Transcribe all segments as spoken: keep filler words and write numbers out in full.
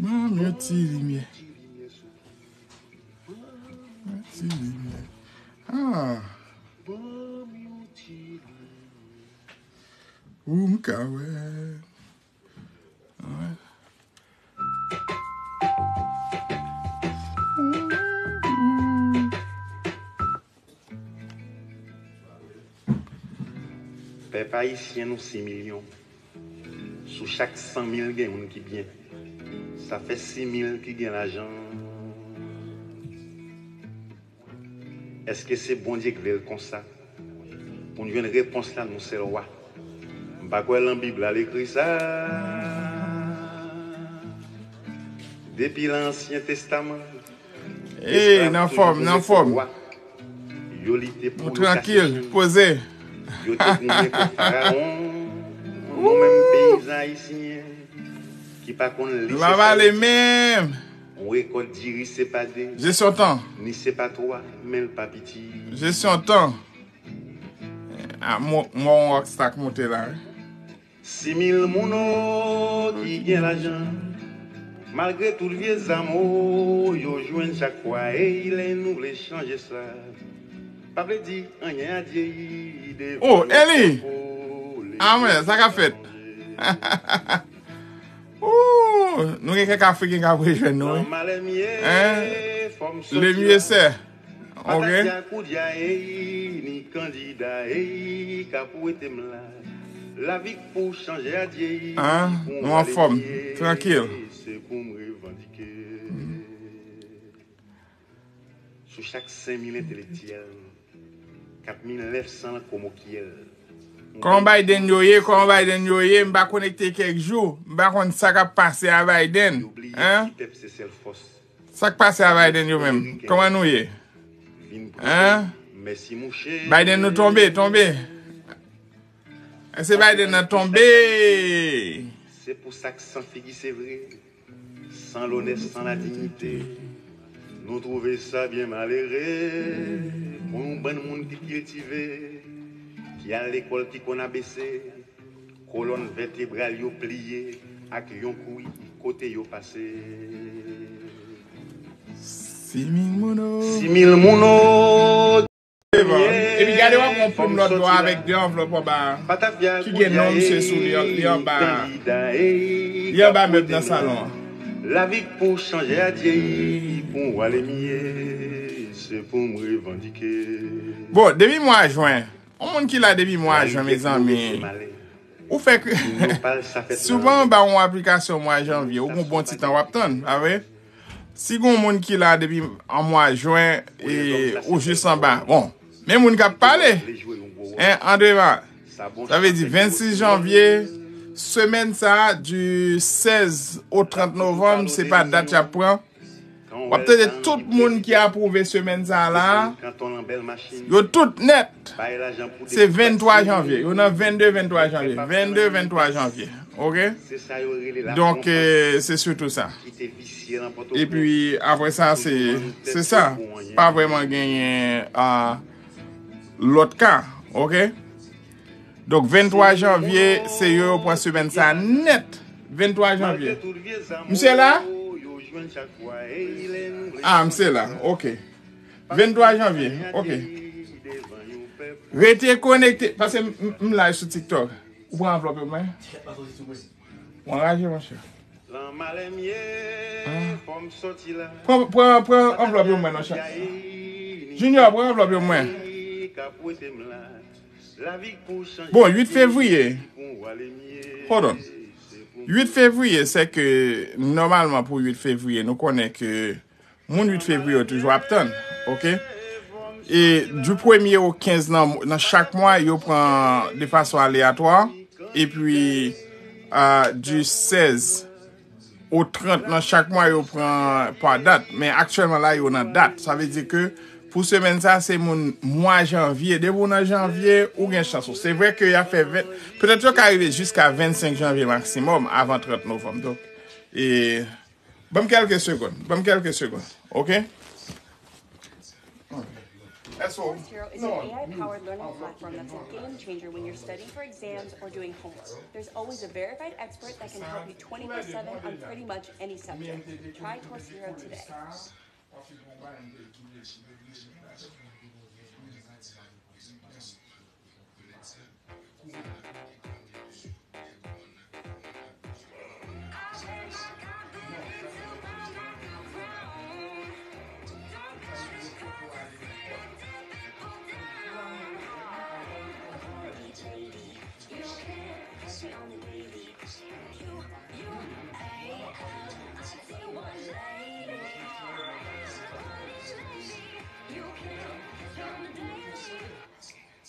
Ban m yon ti limyè. Yon ti limyè. Ah. Ou m ka wè. Wè. Pèp ayisyen, nou sis milyon. Sou chak san mil, gen youn ki byen. Sa fè sis mil ki gen lajan. Èske se Bondye k vle l konsa? Pou n jwenn repons la, nou sèl wa. M pa kwè lan Bib la l ekri sa. Depi lan Ansyen Testaman, Ey, nan fòm, nan fòm. Yo lite pou yo kache. Nou trankil, poze. Yo te goumen kont Farawon. Nou menm peyizan ayisyen ki pa konn li se pa ale menm. Yon rekòt diri se pa de. Jesyon tan. Ni se pa twa, men l pa piti. Jesyon tan. Ah, mo, mo, yon rockstar k monte la, wi. Sis mil moun o ki gen lajan. Malgre tout vye zam o yo jwenn chak fwa, ey, lè nou vle chanje sa, pa vle di anyen a Dye. Oh, Eli! Amwè, sa k ap fèt? Oh, nou gen kèk Afriken k ap rejwenn nou, wi. Hein? Le mieux c'est. Ok. Patatia koudya, ey, ni kandida, ey, k ap wete m la. Lavi k pou chanje a Dye. Ah, nou anfòm, trankil. Se pou m revandike. Sou chak senk mil entelektyèl, kat mil nèf san komokyèl. Kòman Biden yo ye? Kòman Biden yo ye? M pa konekte kèk jou. M pa konn sa k ap pase a Biden. Hein? Sa k pase a Biden yo menm? Kòman nou ye? Hein? Biden nou tonbe, tonbe. Èske Biden nan tonbe? Se pou sa k san figi, se vre. San lonè, san ladiyite. Nou twouve sa byen malere pou yon bann moun ki kiltive, ki al lekòl, ki konn A B C. Kolòn vètebral yo pliye ak yon kwi kote yo pase. Sis mil moun o. Sis mil moun o. Epi gade w ap yon plim lòt bò avèk de anvlòp anba ki gen non misye sou li, li anba, li anba mèb nan salon an. Lavi k pou chanje a Dye, pou w ale miye, se pou m revandike. Bon, depi mwa jen, yon moun ki la depi mwa jen, mezanmi, ou fè kri-, si w pa anba yon aplikasyon mwa janvye, ou gen yon bon ti tan w ap tann, pa vre? Si gen yon moun ki la depi an mwa jen, e, ou jis anba. Bon, men moun k ap pale. Hein, Andrema, sa vle di vennsis janvye, semèn sa a, di sèz o trant novanm, se pa dat y ap pran. W ap tande tout moun ki apwouve semèn sa a la, yo tout nèt. Se venntwa janvye. Yo nan vennde, venntwa janvye. Vennde, venntwa janvye. Ok? Donk, eh, se sitou sa. Epi, apre sa, se, se sa. Pa vrèman genyen, ah, lòt ka. Ok? Donk, venntwa janvye, se yo, yo pran semèn sa a nèt. Venntwa janvye. Misye la? Ah, misye la. Ok. Venntwa janvye. Ok. Rete konekte. Paske m, m, m live sou TikTok. Ou pran anvlòp yo, mwen? Ou anraje, monchè. Ah. Pran, pran, pran anvlòp yo, mwen, nan chat. Junior, pran anvlòp yo, mwen. Bon, uit fevriye. Hold on. Uit fevriye, se ke, nòmalman, pou uit fevriye, nou konnen ke moun uit fevriye yo toujou ap tann, ok? E di premye o kenz nan, nan chak mwa, yo pran de fason aleyatwa. Epi, ah, di sèz o trant nan chak mwa, yo pran pa dat. Men aktyèlman la, yo nan dat. Sa vle di ke pou semèn sa, se moun mwa janvye. Depi w nan janvye, ou gen chans ou. Se vre ke y ap fè ven, petèt yo ka rive jiska vennsenk janvye maksimòm, avan trant novanm. Donk, e, ban m kèlke segonn. Ban m kèlke segonn. Ok? Course Hero is an A I powered learning platform that's a game changer when you're studying for exams or doing homework. There's always a verified expert that can help you twenty-four seven on pretty much any subject. Try Course Hero today.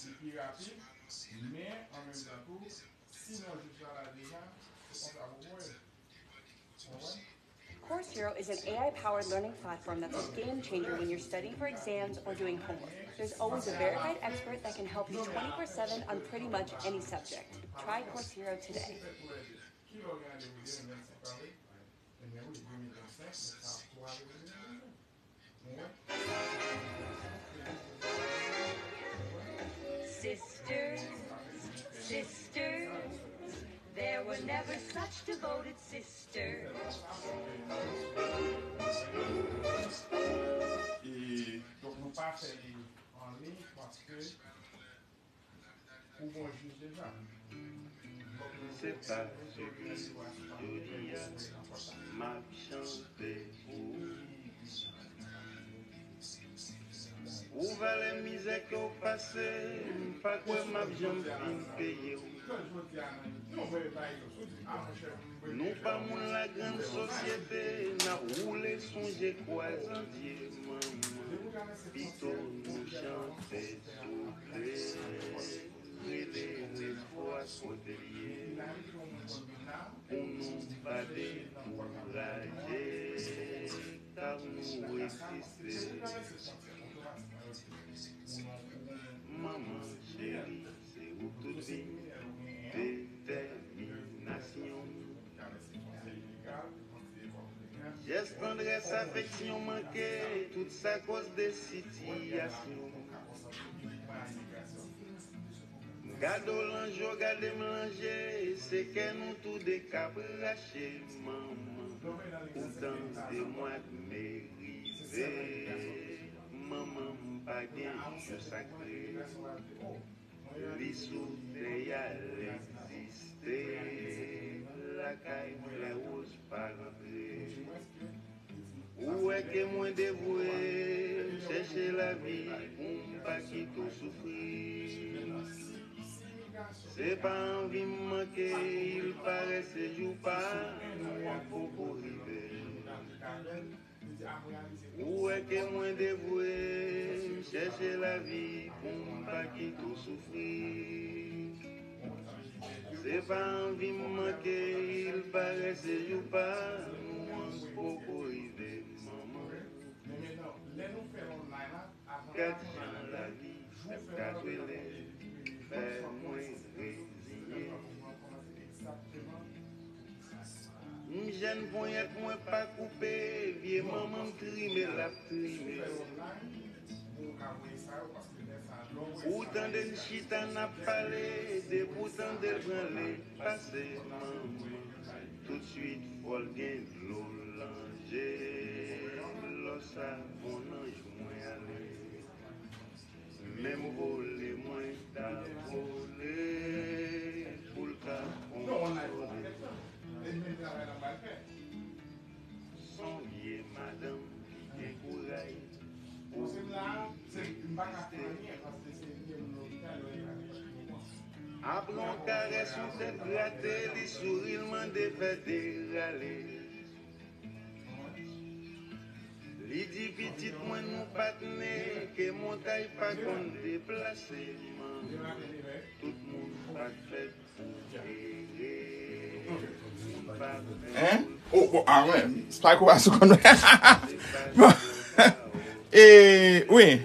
Li pi rapid, men an menm tan tou, si nou jis la la deja, se konsa pou mwen. Ou wè? Course Hero is an A I powered learning platform that's a game changer when you're studying for exams or doing homework. There's always a verified expert that can help you twenty-four seven on pretty much any subject. Try Course Hero today. Ki lè w gen randevou? Demen, vennsenk avril? Ebyen wi, demen vennsenk, men sa ap tou ale pou demen vennsenk. Sisters, sisters, there were never such devoted sisters. E, donk, nou pa fè li an liy paske ou gon jij deja. Se pa sou jodi a m ap chante pou ou. Ou valè mizè ke w pase, m pa kwè m ap janm fin peye w. Nou pa moun lagrann sosyete, n ap woule sonje kwazandye, manman. Pito nou chante souple, rele lespwa kote l ye. Pou nou pa dekouraje, kar nou egziste. Manman cheri, se ou tout vi, detèminasyon. Jès tandrès, afeksyon manke, tout sa koz de sitiyasyon. Gade w lan je w, gade m lan je, se kè nou toude k ap rache, manman. Poutan se mwa d me rive, manman, m pa gen jou sakre. Li sou tè a, l egziste, lakay flè woz pa rantre. Ou wè ke mwen devwe, m chèche lavi pou m pa kite w soufri. Se pa anvi m manke, il paraît se jou pa nou an poko rive. Ou wè ke mwen devwe, m chèche lavi pou m pa kite w soufri. Se pa anvi m manke, il paraît se jou pa nou an poko rive, manman. Gad jan lavi fè m ka twele, fè mwen reziye. M jèn ponyèt mwen pa koupe, vye manman m trime l ap trime. Ou tande n chita n ap pale, depi w tande l branle, pase manman. Toutswit fò l gen dlo lan je, lò sa bon anj mwen ale. Menm vole mwen ta vole pou l ka konsole. S on vye madanm ki gen kouraj pou egziste. Apre yon karès, yon tèt grate, li souri, l mande fè de rale. Li di pitit mwen nou patnè, ke montay pa konn deplase, manman. Tout moun pa t fèt pou ere. Moun pa fèt pou... Hein? Oh, bon, ah ouais, Spike ou pa sou konn. Bon. E, wi.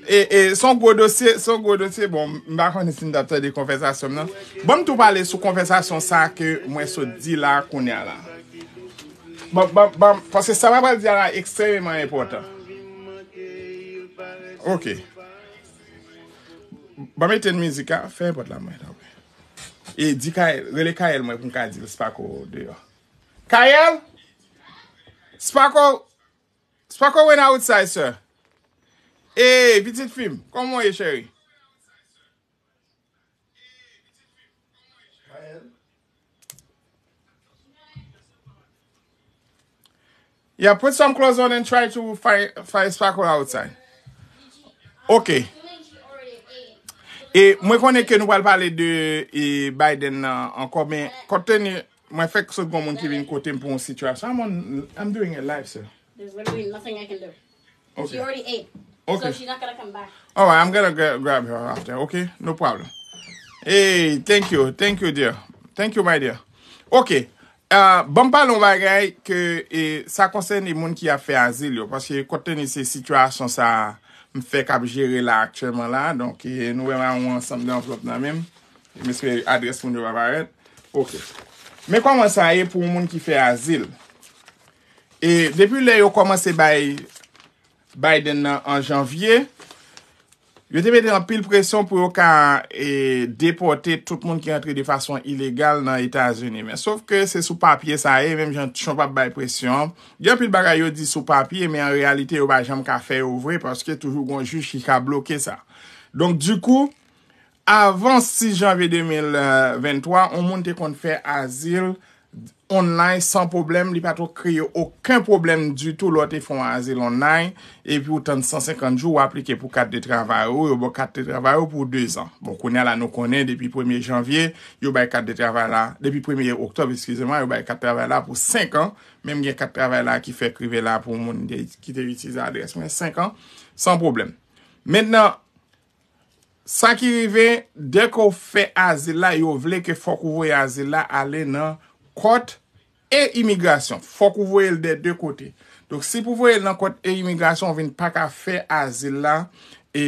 E, e, se yon gwo dosye, se yon gwo dosye. Bon, m pa konnen si n t ap tande konvèsasyon m nan. Ban m tou pale sou konvèsasyon sa ke mwen sot di la, kounye a la. Ban, ban, ban, paske sa m pral di a la ekstrèmeman enpòtan. Ok. Ban m etenn mizik a, fè pòt la mwen, tanpri. E di Kayèl, rele Kayèl mwen pou m ka di l Sparkle deyò. Kayèl! Sparkle! Sparkle went outside, sir. Ey, pitit fi m, kòman w ye, cheri? Yeah, put some clothes on and try to find, find Sparkle outside. Ok. E mwen konnen ke nou pral pale de e, Biden nan ankò, men kòteni mwen fèk sot gon moun ki vin kote m pou yon sitiyasyon. I'm, on, I'm doing a live, sir. There's literally nothing I can do. She Okay. already ate. So Okay. she's not gonna come back. All right, I'm gonna gra- grab her after. Okay, no problem. Hey, thank you, thank you, dear. Thank you, my dear. Okay, uh, ban m pale yon bagay ke e, sa konsène moun ki ap fè azil yo, paske kòteni se sitiyasyon sa m fèk ap jere la aktyèlman la. Donk, e, nou wè m a yon ansanm de anvlòp nan men m. M espere adrès moun yo pa parèt. Ok. Men kòman sa ye pou yon moun ki fè azil? E depi lè yo kòmanse bay Biden nan an janvye, yo te mete anpil presyon pou yo ka e, depòte tout moun ki antre de fason ilegal nan Etazini. Men sof ke se sou papye sa ye, menm jan Trump ap bay presyon an. Gen anpil bagay yo di sou papye, men an reyalite yo pa janm ka fè yo vre paske toujou gon jij ki ka bloke sa. Donk, dikou, avan sis janvye de mil venntwa, yon moun te konn fè azil online san pwoblèm, li pa t kreye okenn pwoblèm ditou lè w te fè yon azil online, epi w tann san senkant jou, w aplike pou kat de travay ou, yo ba w kat de travay ou pou dezan. Bon, kounye a la, nou konnen, depi premye janvye, yo bay kat de travay la, depi premye oktòb, eskize mwa, yo bay kat travay la pou senk an, menm gen kat travay la ki fèk rive la pou moun de, ki te itilize adrès mwen, senk an, san pwoblèm. Mentnan, sa ki rive, dèke w fè azil la, yo vle ke fòk ou voye azil la ale nan kòt e imigrasyon. Fòk ou voye l dè de kote. Donk, si pou voye l nan kòt e imigrasyon, ou vin pa ka fè azil la e,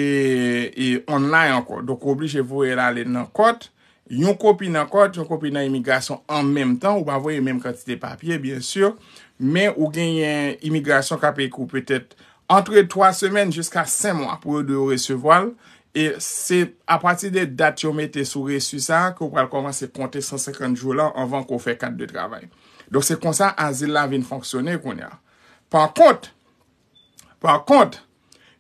e online ankò. Donk, ou oblije voye l ale nan kòt, yon kopi nan kòt, yon kopi nan imigrasyon an menm tan. Ou pa voye menm kantite papye, byen si, men ou genyen imigrasyon k ap ekri w petèt antre twa semèn jiska senk mwa pou yo dwe resevwa l. E se apati de dat yo mete sou resi sa a ke w pral kòmanse konte san senkant jou la anvan ke w fè kat de travay. Donk, se konsa azil la vin fonksyone kounye a. Pa kont, pa kont,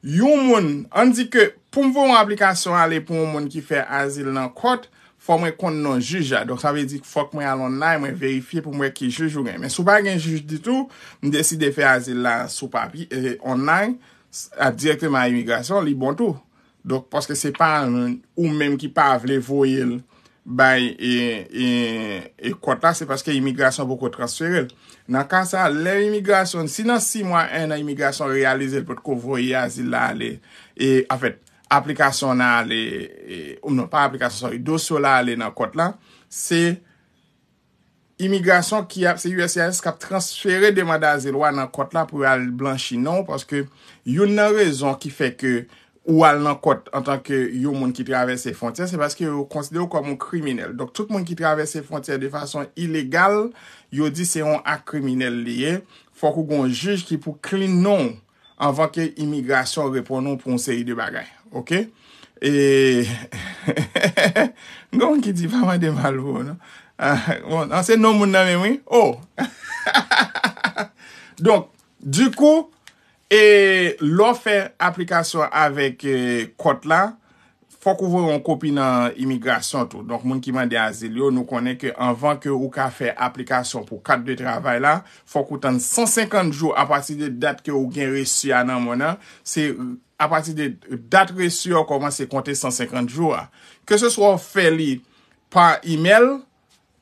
yon moun, ann di ke pou m voye yon aplikasyon ale pou yon moun ki fè azil nan kòt, fò mwen konn non jij la. Donk, sa vle di fòk mwen al online, mwen verifye pou m wè ki jij ou gen. Men si w pa gen jij ditou, m deside fè azil la sou papye, e, online, s- a, dirèkteman a imigrasyon, li bon tou. Donk, paske se pa ou menm ki pa vle voye l bay e, e, e kòt la, se paske imigrasyon poko transfere l. Nan ka sa, lè imigrasyon, si nan sis mwa, en an, imigrasyon reyalize l potko voye azil la ale, e, anfèt, aplikasyon an ale, e, ou non, pa aplikasyon, sorry, dosye w la ale nan kòt la, se imigrasyon ki ap, se U S C I S k ap transfere demann azil ou a nan kòt la pou yo al blanchi non w, paske youn nan rezon ki fè ke ou al nan kòt antanke yon moun ki travèse fwontyè, se paske yo konsidere w kòm yon kriminèl. Donk, tout moun ki travèse fwontyè de fason ilegal, yo di se yon ak kriminèl li ye. Fòk ou gen yon jij ki pou clean non w anvan ke imigrasyon reponn ou pou yon seri de bagay. Ok? E, gen moun ki di, pa mande m al pou ou, non? Ah, bon, an se non moun nan menm, wi. Oh! Donk, dikou, e, lè w fè aplikasyon avèk e, kòt la, fòk ou voye yon kopi nan imigrasyon tou. Donk, moun ki mande azil yo, nou konnen ke anvan ke ou ka fè aplikasyon pou kat de travay la, fòk ou tann san senkant jou apati de dat ke ou gen resi a nan men w nan. Se apati de dat resi a w kòmanse konte san senkant jou a. Keseswa w fè li pa imèl,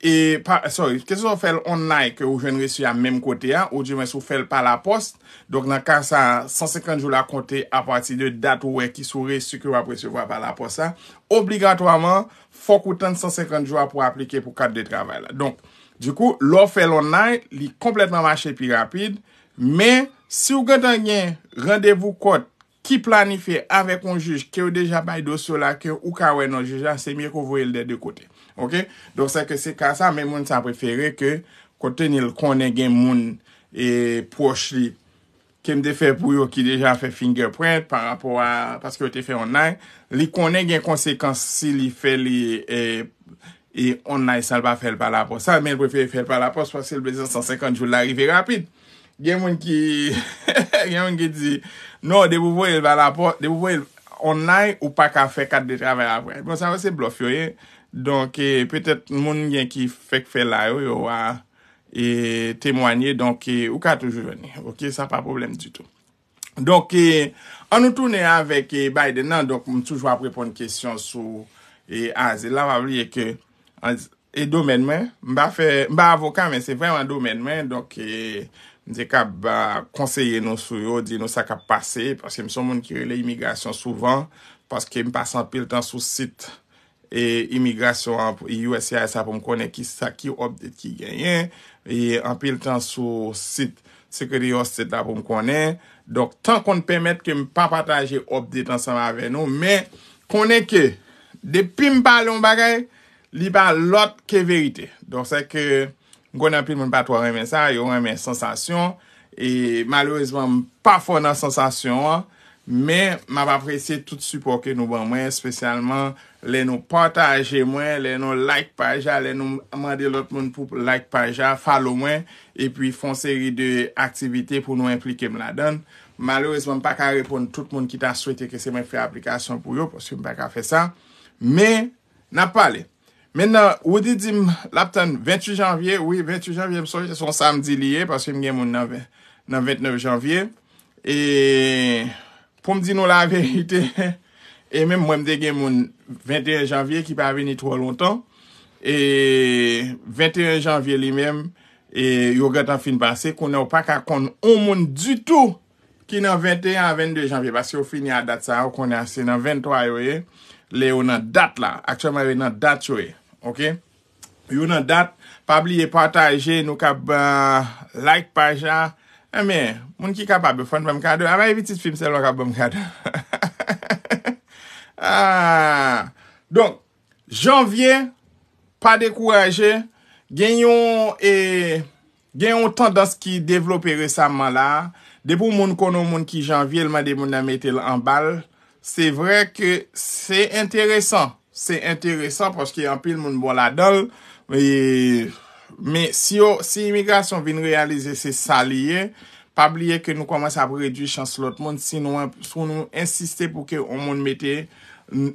e pa, sorry, keseswa w fè l online ke ou jwenn resi a menm kote a, oudimwens ou fè l pa lapòs. Donk, nan ka sa a, san senkant jou la konte apati de dat ou wè ki sou resi ke w ap resevwa pa lapòs la. Obligatwaman, fòk ou tann san senkant jou a pou aplike pou kat de travay la. Donk, dikou, lè w fè l online, li konplètman mache pi rapid. Men, si w gentan gen randevou kòt ki planifye avèk yon jij ke yo deja bay dosye w la, ke ou ka wè non jij la, se mye ke w voye l dè de kote. Ok? Donk, se ke se ka sa, men moun sa prefere ke, kòteni l konnen gen moun e pwòch li ke m te fè pou yo ki deja fè fingerprint pa rapò a, paske yo te fè online, li konnen gen konsekans si li fè li e, e online san l pa fè l pa lapòs. Sa, men l prefere fè l pa lapòs paske l bezwen san senkant jou la rive rapid. Gen moun ki gen moun ki di, non, depi w voye l pa lapòs, depi w voye l online, ou pa ka fè kat de travay apre. Bon, sa yo se blòf yo ye. Donk, e, petèt moun gen ki fèk fè la yo, yo a e, temwanye. Donk, e, ou ka toujou jwenn li. Ok, sa pa pwoblèm ditou. Donk, e, an nou tounen avèk e, Biden nan. Donk, m toujou ap reponn kesyon sou e, azil la. Pa bliye ke e, domèn mwen, m pa fè, m pa avoka, men se vrèman domèn mwen. Donk, e, m te kab a, konseye nou sou yo, di nou sa k ap pase, paske m se yon moun ki rele imigrasyon souvan, paske m pase anpil tan sou sit e, imigrasyon an, U S C I S la pou m konnen ki sa ki update ki genyen. E, anpil tan sou sit Secretary of State la pou m konnen. Donk, tan konn pèmèt ke m pa pataje update ansanm avè nou, men konnen ke depi m pale yon bagay, li pa lòt ke verite. Donk, se ke M konnen anpil moun pa twò renmen sa, yo renmen sansasyon. E malerezman, m pa fò nan sansasyon an, men m ap apresye tout sipò ke nou ban mwen, espesyalman lè nou pataje mwen, lè nou like paj la, lè nou mande lòt moun pou like paj la, follow mwen, epi fè yon seri de aktivite pou nou enplike m ladan l. Malerezman, m pa ka reponn tout moun ki ta swete ke se mwen k fè aplikasyon pou yo, paske m pa ka fè sa. Men, n ap pale. Mentnan, Woody di m l ap tann venntuit janvye. Wi, venntuit janvye, m sonje se yon samdi li ye, paske m gen moun nan ven, nan ventnèf janvye. E pou m di nou laverite, e menm mwen, m te gen moun venteyen janvye ki pa vini twò lontan. E venteyen janvye li menm, e yo gentan fin pase. Kounye a, ou pa ka konn yon moun ditou ki nan venteyen a vennde janvye, paske yo fini a dat sa a, ou konnen se nan venntwa yo ye, lè yo nan dat la, aktyèlman yo nan dat yo ye, ok? Yo nan dat, pa bliye pataje, nou kab uh, like paj la, enben, moun ki kapab yo fòn ban m kado, a pa pitit fi m sèlman kab ban m kado. Ah, donk, janvye, pa dekouraje, gen yon, e, gen yon tandans ki devlope resaman la. Depi yon moun konnen yon moun ki janvye, l mande moun nan mete l anba l. Se vre ke se enteresan. Se enteresan paske anpil moun bon ladan l. E, men si yo, si imigrasyon vin reyalize se sa li ye, pa bliye ke nou kòmanse ap redui chans lòt moun si nou, si nou ensiste pou ke yon moun mete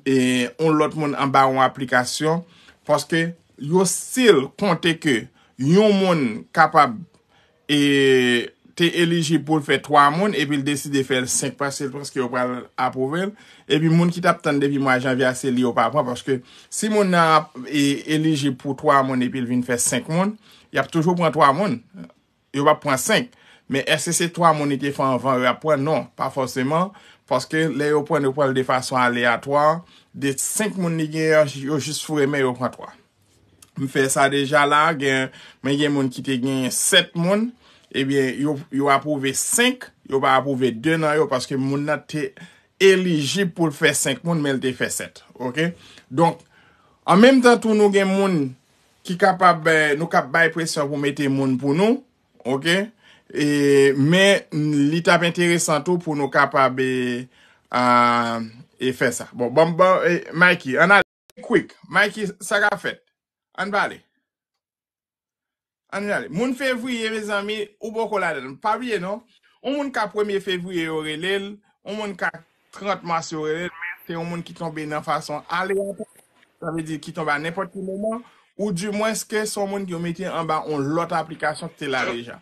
e, yon lòt moun anba yon aplikasyon. Paske yo still konte ke yon moun kapab e, te elijib pou l fè twa moun epi l deside fè l senk paske l panse yo pral apwouve l. Epi moun ki t ap tann depi mwa janvye a se li yo pa pran paske si moun nan ap e, elijib pou twa moun epi l vin fè senk moun, y ap toujou pran twa moun. Yo p ap pran senk. Men èske se twa moun li te fè anvan yo ap pran? Non, pa fòseman. Paske lè yo pran, yo pran l de fason aleyatwa. De senk moun li genyen an, yo jis foure men yo pran twa. M fè sa deja la, gen, men gen moun ki te genyen sèt moun, ebyen, yo, yo apwouve senk, yo pa apwouve de nan yo, paske moun nan te elijib pou l fè senk moun, men l te fè sèt. Ok? Donk, an menm tan tou, nou gen moun ki kapab, eh, nou kab bay presyon pou mete moun pou nou, ok? E, men li t ap enteresan tou pou nou kapab e, a, e fè sa. Bon, bon, bon, e, Mikey, ann ale quick. Mikey, sa k ap fèt? Ann pale. Ann ale. Moun fevriye, mezanmi, ou poko ladan l. Pa bliye non. Yon moun ka premye fevriye yo rele l, yon moun ka trant mas yo rele l, men se yon moun ki tonbe nan fason aleyatwa. Sa vle di ki tonbe a nenpòt ki moman, ou dimwens ke se yon moun ki yo mete anba yon lòt aplikasyon ki te la deja.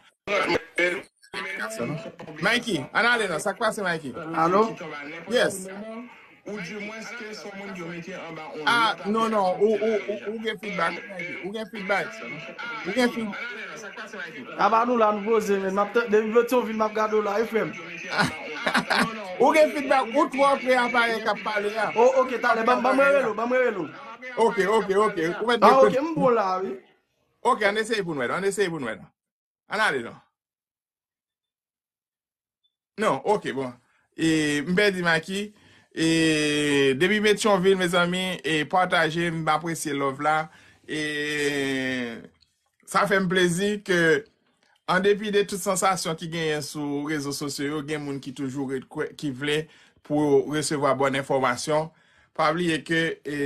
Mikey, ann ale non, sa k pase Mikey? Alo? Yes. Ah, non, non, ou, ou, ou, ou gen feedback, Mikey. Ou gen feedback. Ou gen feedback. Gabadou la nou poze, men m ap tan-, depi Petyonvil m ap gade w la, wi, frè m. Ou gen feedback, ou twò pre aparèy k ap pale a. Oh, ok, talè, ban m, ban m rele w, ban m rele w. Ok, ok, ok. Ou mèt gen. Ah, ok, m bon la, wi. Ok, ann eseye pou n wè, ann eseye pou n wè. Ann ale non. Non, ok, bon. E, m pèdi Mikey. E, depi Petyonvil, mezanmi, e, pataje, m apresye love la. E, sa fè m plezi ke an depi de tout sansasyon ki genyen sou rezo sosyo yo, gen moun ki toujou ret kwè, ki vle pou yo resevwa bòn enfòmasyon. Pa bliye ke, e,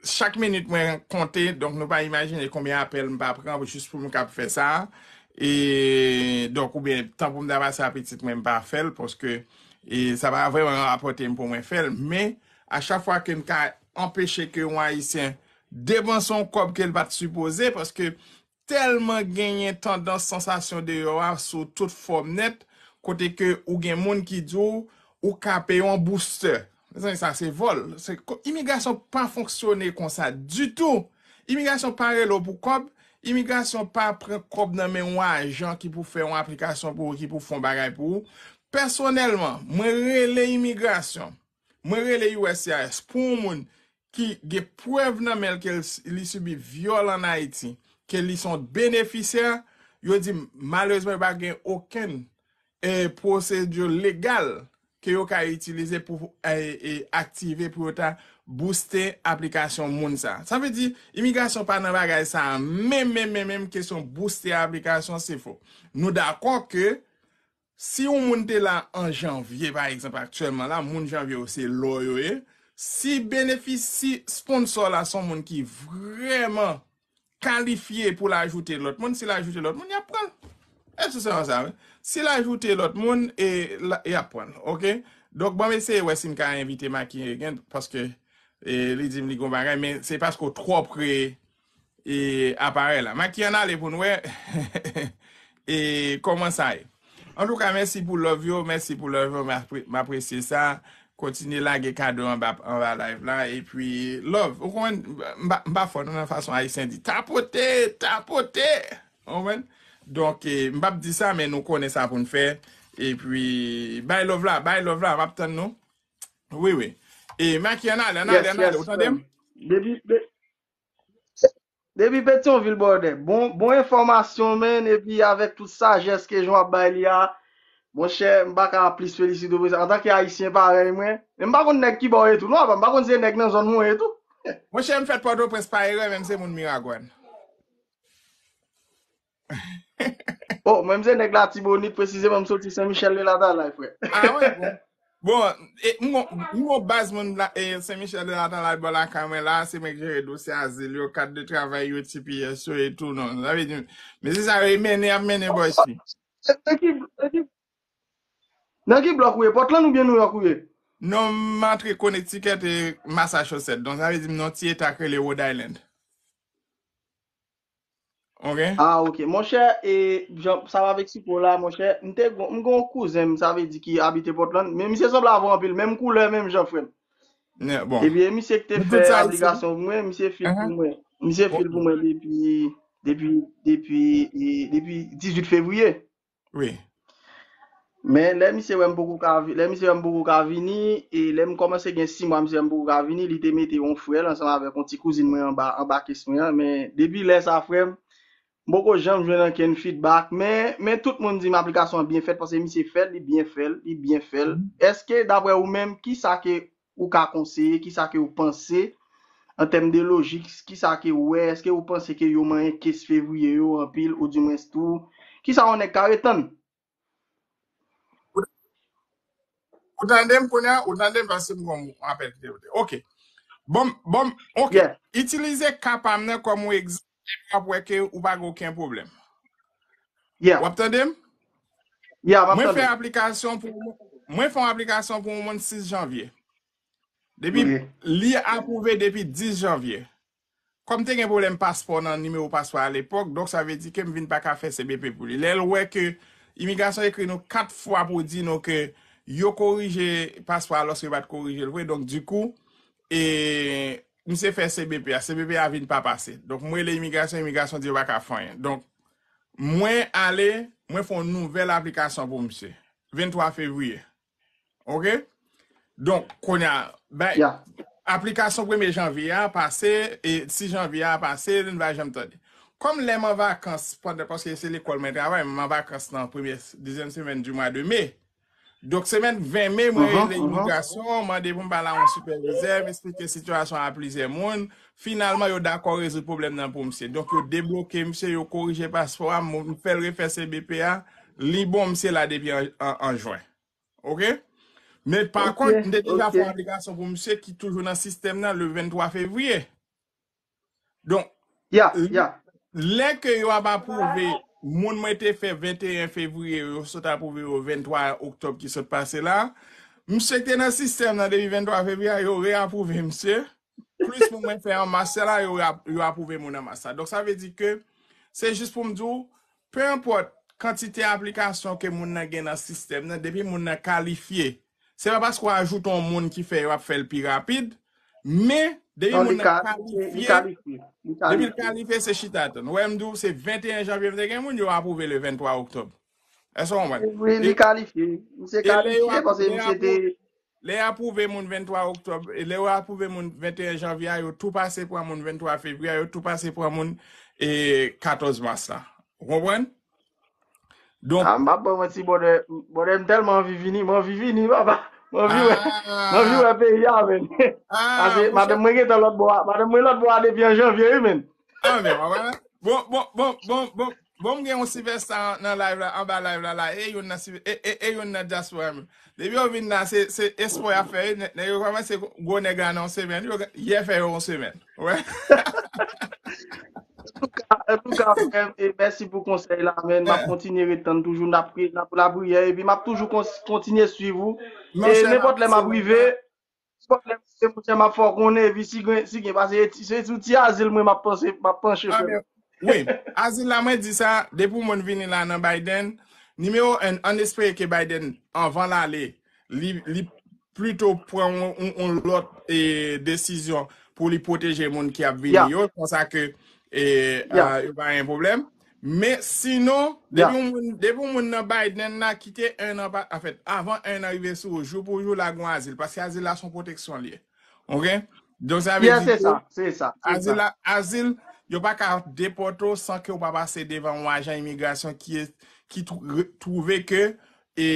chak minit mwen konte, donk nou pa imajine konbyen apèl m pa pran jis pou m kab fè sa. E, donk, oubyen tan pou m ta pase a pitit mwen, m pa fè l, paske, e, sa pa vrèman rapòte m pou mwen fè l. Men, a chak fwa ke m ka anpeche ke yon Ayisyen depanse yon kòb ke l pa t sipoze, paske tèlman genyen tandans sansasyon deyò a sou tout fòm nèt, kote ke ou gen moun ki di w, ou ka peye yon booster. Mezanmi, sa se vòl. Se ko-, imigrasyon pa fonksyone konsa ditou. Imigrasyon pa rele w pou kòb. Imigrasyon pa pran kòb nan men yon ajan ki pou fè yon aplikasyon pou ou, ki pou fè yon bagay pou ou. Pèsonèlman, mwen rele imigrasyon. Mwen rele U S C I S pou yon moun ki gen prèv nan men l ke l s-, li sibi vyòl ann Ayiti, ke li se yon benefisyè, yo di m, malerezman, yo pa gen okenn, e, pwosedi legal ke yo ka itilize pou, e, e, aktive, pou yo ta booste aplikasyon moun sa. Sa vle di, imigrasyon pa nan bagay sa a menm, menm, menm, menm kesyon booste aplikasyon, se fo. Nou dakò ke si yon moun te la an janvye, pa egzanp, aktyèlman la, moun janvye yo se lò yo ye. Si benefis-, si sponsor la se yon moun ki vrèman kalifye pou l ajoute lòt moun, si l ajoute lòt moun, y ap pran l. E tou sèlman sa, wi. Si l ajoute lòt moun, e, la, y ap pran l, oke? Donk, ban m eseye wè si m ka envite Maki again, paske, e, li di m li gon bagay, men se paske w twò pre e aparèy la. Maki, ann ale pou n wè e kòman sa ye. Antouka, mèsi pou love yo, mèsi pou love yo, m apre-, m apresye sa. Kontinye lage kado anba, anba live la, epi love. Ou konprann, m pa, m pa fò non nan fason ayisyen di tapote, tapote. Ou konprann? Donk, e, m p ap di sa, men nou konnen sa pou n fè. Epi, bay love la, bay love la, m ap tann nou. Wi, wi. E Maki, ann ale, ann ale, ann ale, ou tande m? Depi, de-, Depi Petyonvil, brother. Bon, bon enfòmasyon, man. Epi avèk tout sajès ke Jean ap bay li a, monchè, m pa ka plis felisite w. Antanke Ayisyen parèy mwen, men m pa konn nèg ki bò w ye tou, non, apa m pa konn se nèg nan zòn mwen ye tou. Monchè, m fèt Pòtoprens pa erè, men m se moun Miragwàn. Oh, mwen m se nèg Latibonit, presizeman m soti Sen Michèl de Latalay, frè. Ah, wi, bon. Bon, e, m gon, m gon baz moun la, e, Sen Michèl de Latalay bò lakay mwen la, se mwen k jere dosye azil yo, kat de travay yo, T P S yo e tou, non. Sa vle di, mesye sa yo, e mennen, y ap mennen bò isi. Nan ki, nan ki, nan ki blòk ou ye? Portland oubyen New York ou ye? Non, m antre Connecticut e Massachusetts. Donk, sa vle di, m nan ti eta k rele Rhode Island. Ok. Ah, ok. Monchè, e, jan, sa m avèk Sipo la, monchè, m te gon, m gon kouzen m, sa vle di ki abite Portland, men misye sanble avè w anpil, menm koulè, menm jan, frè m. Bon. Epi e misye ki te fè aplikasyon pou mwen, misye fil pou mwen. Misye fil pou mwen depi, depi, depi, e, depi dizuit fevriye. Wi. Men lè misye wè m poko ka vi-, lè misye wè m poko ka vini, e lè m kòmanse gen sis mwa misye wè m poko ka vini, li te mete yon frè l ansanm avèk yon ti kouzin mwen anba, anba kes mwen an. Men depi lè sa, frè m, m poko janm jwenn ankenn feedback. Men, men tout moun di m aplikasyon an byen fèt, paske misye fè l, li byen fè l, li byen fè l. Èske, daprè ou menm, kisa ke ou ka konseye, kisa ke ou panse, an tèm de lojik, kisa ke ou wè, èske ou panse ke yo manyen kes fevriye yo anpil, oudimwens tou, kisa yon nèg ka ret tann? Ou tande m kounye a? Ou tande m paske m gon apèl ki te moute. Ok. Bon, bon, ok. Itilize ka pa m nan kòm yon egzanp, w ap wè ke ou pa gen okenn pwoblèm. W ap tande m? Mwen fè aplikasyon pou, mwen fè yon aplikasyon pou yon moun sis janvye. Depi li apwouve depi dis janvye. Kòm te gen pwoblèm paspò nan nimewo paspò alepòk, donk sa vle di ke m vin pa ka fè C B P pou li. Lè l wè ke imigrasyon ekri nou kat fwa pou di nou ke yo korije paspò a lòske yo pa t korije l vre, donk dikou, e, misye fè C B P a, C B P a vin pa pase. Donk mwen rele imigrasyon, imigrasyon di yo pa ka fè anyen. Donk mwen ale, mwen fè yon nouvèl aplikasyon pou misye. Venntwa fevriye. Ok? Donk, kounye a, ben, aplikasyon premye janvye a pase, e sis janvye a pase, nou pa janm tande. Kòm lè m an vakans, pandan, paske se lekòl mwen travay, m an vakans nan premye, dezyèm semèn di mwa de me. Donk, semèn ven me, mwen rele imigrasyon, mande pou m pale a yon sipèvizè, m eksplike sitiyasyon a plizyè moun. Finalman, yo dakò rezoud pwoblèm nan pou misye. Donk, yo debloke misye, yo korije paspò a, m fè l refè C B P a, li bon misye la depi an, an, an jen. Oke? Men pa kont, m te deja fè yon aplikasyon pou misye ki toujou nan sistèm nan le venntwa fevriye. Donk, lè ke yo ap apwouve moun mwen te fè venteyen fevriye, yo sot apwouve yo venntwa oktòb ki sot pase la. Misye ki te nan sistèm nan depi venntwa fevriye, yo reapwouve misye. Plis moun mwen fè an mas la, yo, yo apwouve moun an mas la. Donk, sa vle di ke se jis pou m di w, pe enpòt kantite aplikasyon ke moun nan gen nan sistèm nan, depi moun nan kalifye, se pa paske w ajoute yon moun ki fè yo ap fè l pi rapid, men depi moun nan kalifye, depi l kalifye, se chita tann. Ou wè, m di w, se venteyen janvye m te gen moun, yo apwouve le venntwa oktòb. Èske w konprann? Wi, li kalifye. Misye kalifye paske misye te Lè y apwouve moun venntwa oktòb, e lè yo apwouve moun venteyen janvye a, yo tou pase pran moun venntwa fevriye a, yo tou pase pran moun e katòz mas la. Ou konprann? Donk, ah, m pa ban manti, brother, brother, m tèlman anvi vini, m anvi vini, papa. M anvi wè, m anvi wè peyi a, men. Pase madanm mwen gentan lòt bò a, madanm mwen lòt bò a depi an janvye, wi, men. Ah, men, wè, wè. Bon, bon, bon, bon, bon. Bon, m gen yon Sylvester nan live la, anba live la, la, e youn nan Sylve-, e, e, e youn nan dyaspora m. Depi yo vin la, se, se espò y ap fè, nè-, nèg yo kòmanse gwo nèg la nan yon semèn, yo, yè fè yo yon semèn. Wè. Antouka, antouka, frè m, e mèsi pou konsèy la, men m ap kontinye ret tann toujou, n ap pri-, n ap lapriyè, epi m ap toujou kon-, kontinye swiv ou. E nenpòt lè m ap rive, Nenpòt lè m se monchè, m ap fè w konnen, epi si gen, si gen, pase se sou ti azil mwen m ap panse, m ap panche, frè m. Wi, azil la, mwen di sa, depi yon moun vini la nan Biden, nimewo en, ann espere ke Biden, anvan l ale, li, li plito pran yon, yon, yon lòt e, desizyon pou li pwoteje moun ki ap vini yo, konsa ke e, a, yo pa gen pwoblèm. Men sinon, depi yon moun, depi yon moun nan Biden la, kite en an, pa, anfèt, avan en an rive sou ou, jou pou jou, lage yon azil, paske azil la se yon pwoteksyon li ye. Oke? Donk, sa vle di ke se sa, se sa, se azil sa. La, azil, yo pa ka depòte w san ke w pa pase devan yon ajan imigrasyon ki, ki twou-, twouve ke e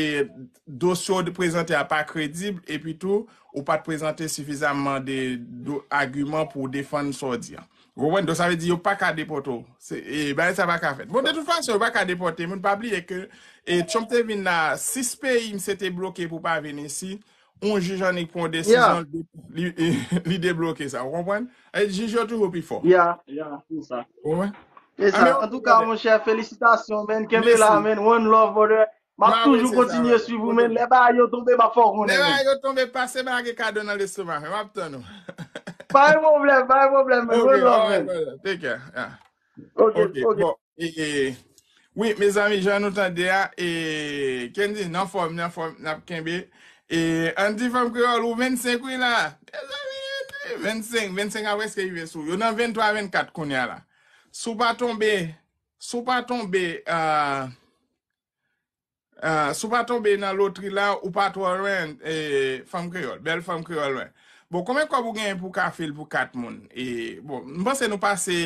dosye w prezante a pa kredib, epi tou, ou pa t prezante sifizamman de, de agiman pou w defann sa w di an. Ou konprann? Donk, sa vle di yo pa ka depòte w. Se, e, bagay sa pa ka fèt. Bon, de tout fason, yo pa ka depòte moun. Pa bliye ke e, Trump te vin la, sis peyi misye te bloke pou pa vin isi. Yon jij annik pran yon desizyon, li, li, li debloke sa. Ou konprann? E, jij yo toujou pi fò. Ya, ya, se sa. Ou konprann? Se sa. Antouka, monchè, felisitasyon, man. Kenbe la, man. One love, brother. M ap toujou kontinye swiv ou, men lè bagay yo tonbe, m ap fè w konnen, men. Lè bagay yo tonbe, pase ba gen kado nan lestomak, men m ap tann ou. Pa gen pwoblèm, pa gen pwoblèm, men. One love, man. Take care. Yeah. Ok, ok. Bon, e, e, wi, mezanmi, jan nou tande a, e, Kendy, nan fòm, nan fòm, n ap kenbe. E, Andy, fanm kreyòl, ou vennsenk, wi, la. Mezanmi, vennsenk, vennsenk a prèske rive sou. Yo nan venntwa, vennkat kounye a la. Si w pa tonbe, si w pa tonbe, ah, Ah, si w pa tonbe nan lotri la, ou pa twò lwen, e, fanm kreyòl, bèl fanm kreyòl lwen. Bon, konbyen kòb ou genyen pou w ka fè l pou kat moun? E, bon, m panse nou pase,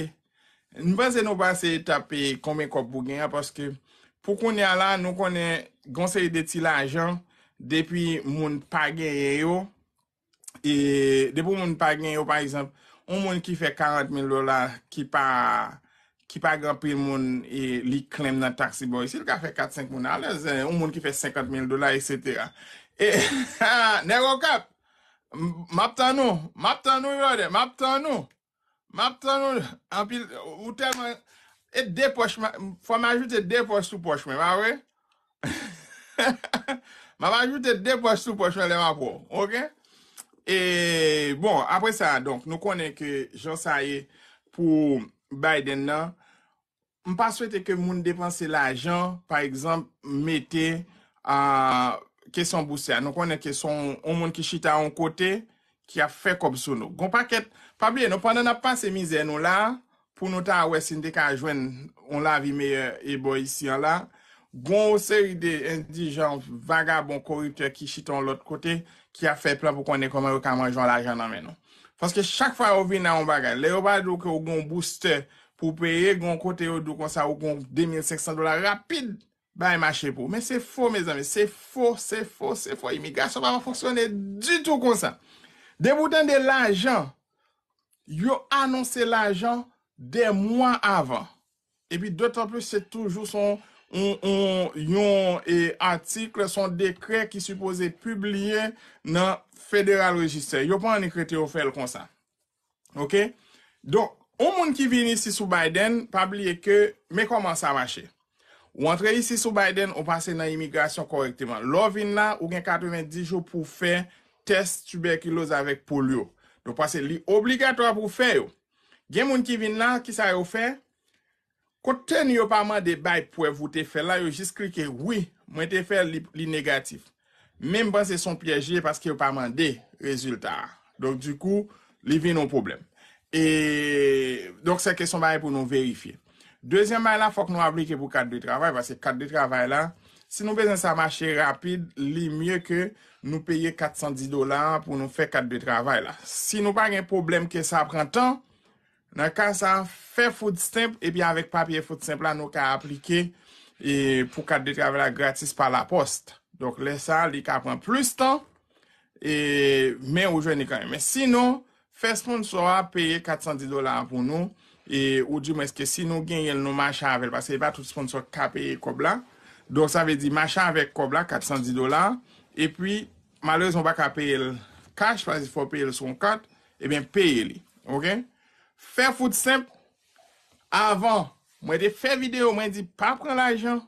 m panse nou pase etap, e, konbyen kòb pou genyen an, paske pou kounye a la, nou konnen gon seri de ti lajan, depi moun pa genyen yo, e depi yon moun pa gen yo, pa egzanp, yon moun ki fè karant mil dola, ki pa, ki pa gen anpil moun, e, li claim nan tax li bò isi, li ka fè kat, senk moun alèz, e, yon moun ki fè senkant mil dola, etsetera. E, nèg Okap, m, m ap tann ou, m ap tann ou, brother, m ap tann ou. M ap tann ou anpil, ou tèlman, e de pòch, fò m ajoute de pòch sou pòch mwen, pa vre? M ap ajoute de pòch sou pòch mwen lè m ap wè w, oke? E, bon, apre sa, donk, nou konnen ke jan sa ye pou Biden nan, m pa swete ke moun depanse lajan, pa egzanp, mete, a, kesyon bouse a. Nou konnen ke se yon, yon moun ki chita yon kote, ki ap fè kòb sou nou. Gon pakèt, pa bliye, nou, pandan n ap pase mizè nou la, pou nou ta wè si n te ka jwenn yon lavi meyè e bò isi an la, gon seri de endijan, vagabon, koriptè ki chita yon lòt kote, ki ap fè plan pou konnen kòman yo ka manje yon lajan nan men nou. Paske chak fwa yo vin a yon bagay, lè yo pa di w ke w gen yon boustè pou w peye, gon kote yo di w konsa ou gen de mil senk san dola rapid. bagay mache pou ou. Men se fo, mezanmi, se fo, se fo, se fo. Imigrasyon pa fonksyone ditou konsa. Depi w tande lajan, yo anonse lajan dè mwa avan. Epi dotan plis se toujou se yon, yon, yon, yon e, atik, se yon dekrè ki sipoze pibliye nan Federal Register. Yo pa annik rete yo fè l konsa. Oke? Donk, yon moun ki vin isi sou Biden, pa bliye ke, men kòman sa mache. Ou antre isi sou Biden, ou pase nan imigrasyon kòrèkteman. Lè w vin la, ou gen katrevenndis jou pou w fè tès tibèkiloz avèk polyo. Donk, paske li obligatwa pou w fè yo. Gen moun ki vin la, kisa yo fè? Konte yo pa mande bay prèv ou te fè la, yo jis klike wi, mwen te fè li, li negatif. Men m panse se yon pyèj li ye paske yo pa mande rezilta a. Donk, dikou, li vin yon pwoblèm. E, donk, se kesyon bagay pou nou verifye. Dezyèm bagay la, fòk nou aplike pou kat de travay, paske kat de travay la, si nou bezwen sa mache rapid, li mye ke nou peye kat san dis dola pou nou fè kat de travay la. Si nou pa gen pwoblèm ke sa pran tan, nan ka sa, fè food stamp, epi avèk papye food stamp la, nou ka aplike e, pou kat de travay la gratis pa lapòs. Donk, lè sa, li ka pran plis tan, e, men ou jwenn li kanmenm. Men sinon, fè sponsò a peye kat san dis dola a pou nou, e, ou di mwens ke si nou genyen l, nou mache avè l, paske e pa tout sponsò k ka peye kòb la. Donk, sa vle di mache avèk kòb la, kat san dis dola, epi, malerezman, w pa ka peye l cash, paske fò w peye l sou yon kat, ebyen, peye li. Oke? Fè food stamp avan. Mwen te fè videyo, mwen di pa pran lajan,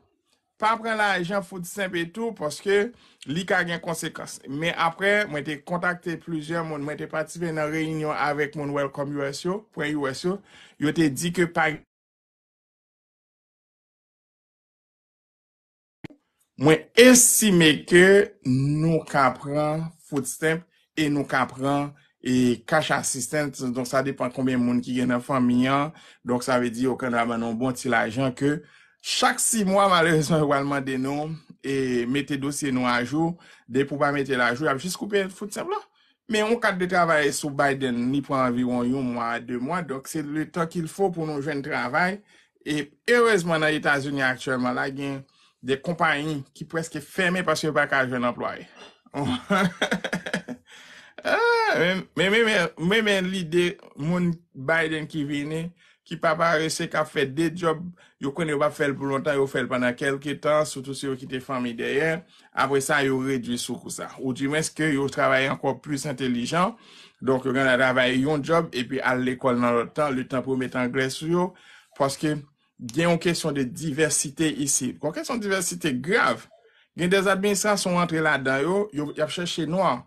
pa pran lajan food stamp e tou, paske li ka gen konsekans. Men apre, mwen te kontakte plizyè moun, mwen te patisipe nan reyinyon avèk moun Welcome U S yo, pwen U S yo, yo te di ke pa Mwen estime ke nou ka pran food stamp e nou ka pran e cash assistance. Donk, sa depan konbyen moun ki gen nan fanmi an. Donk, sa vle di yo ka ban nou bon ti lajan ke chak sis mwa, malerezman, yo pral mande nou e mete dosye nou ajou. Depi w pa mete l ajou, y ap jis koupe food stamp la. Men yon kat de travay sou Biden, li pran anviwon yon mwa a de mwa. Donk, se le tan qu'il faut pou nou jwenn travay. E erezman, nan Etazini aktyèlman la, gen de konpayi ki prèske fèmen paske yo pa ka jwenn anplwaye. Ah, men, men, men, men, men, men lide moun Biden ki vini, ki pa parese, k ap fè de djòb, yo konnen yo p ap fè l pou lontan, yo fè l pandan kèlke tan, sitou si yo kite fanmi dèyè. Apre sa, yo redui sou kou sa. Ou di mwens ke yo travay ankò plis entelijan. Donk, yo gen dwa travay yon djòb epi al lekòl nan lòt tan, letan pou yo met anglè sou yo. Paske gen yon kesyon de divèsite isi. Yon kesyon divèsite grav. Gen de administrasyon antre ladan yo, yo, y ap chèche nwa.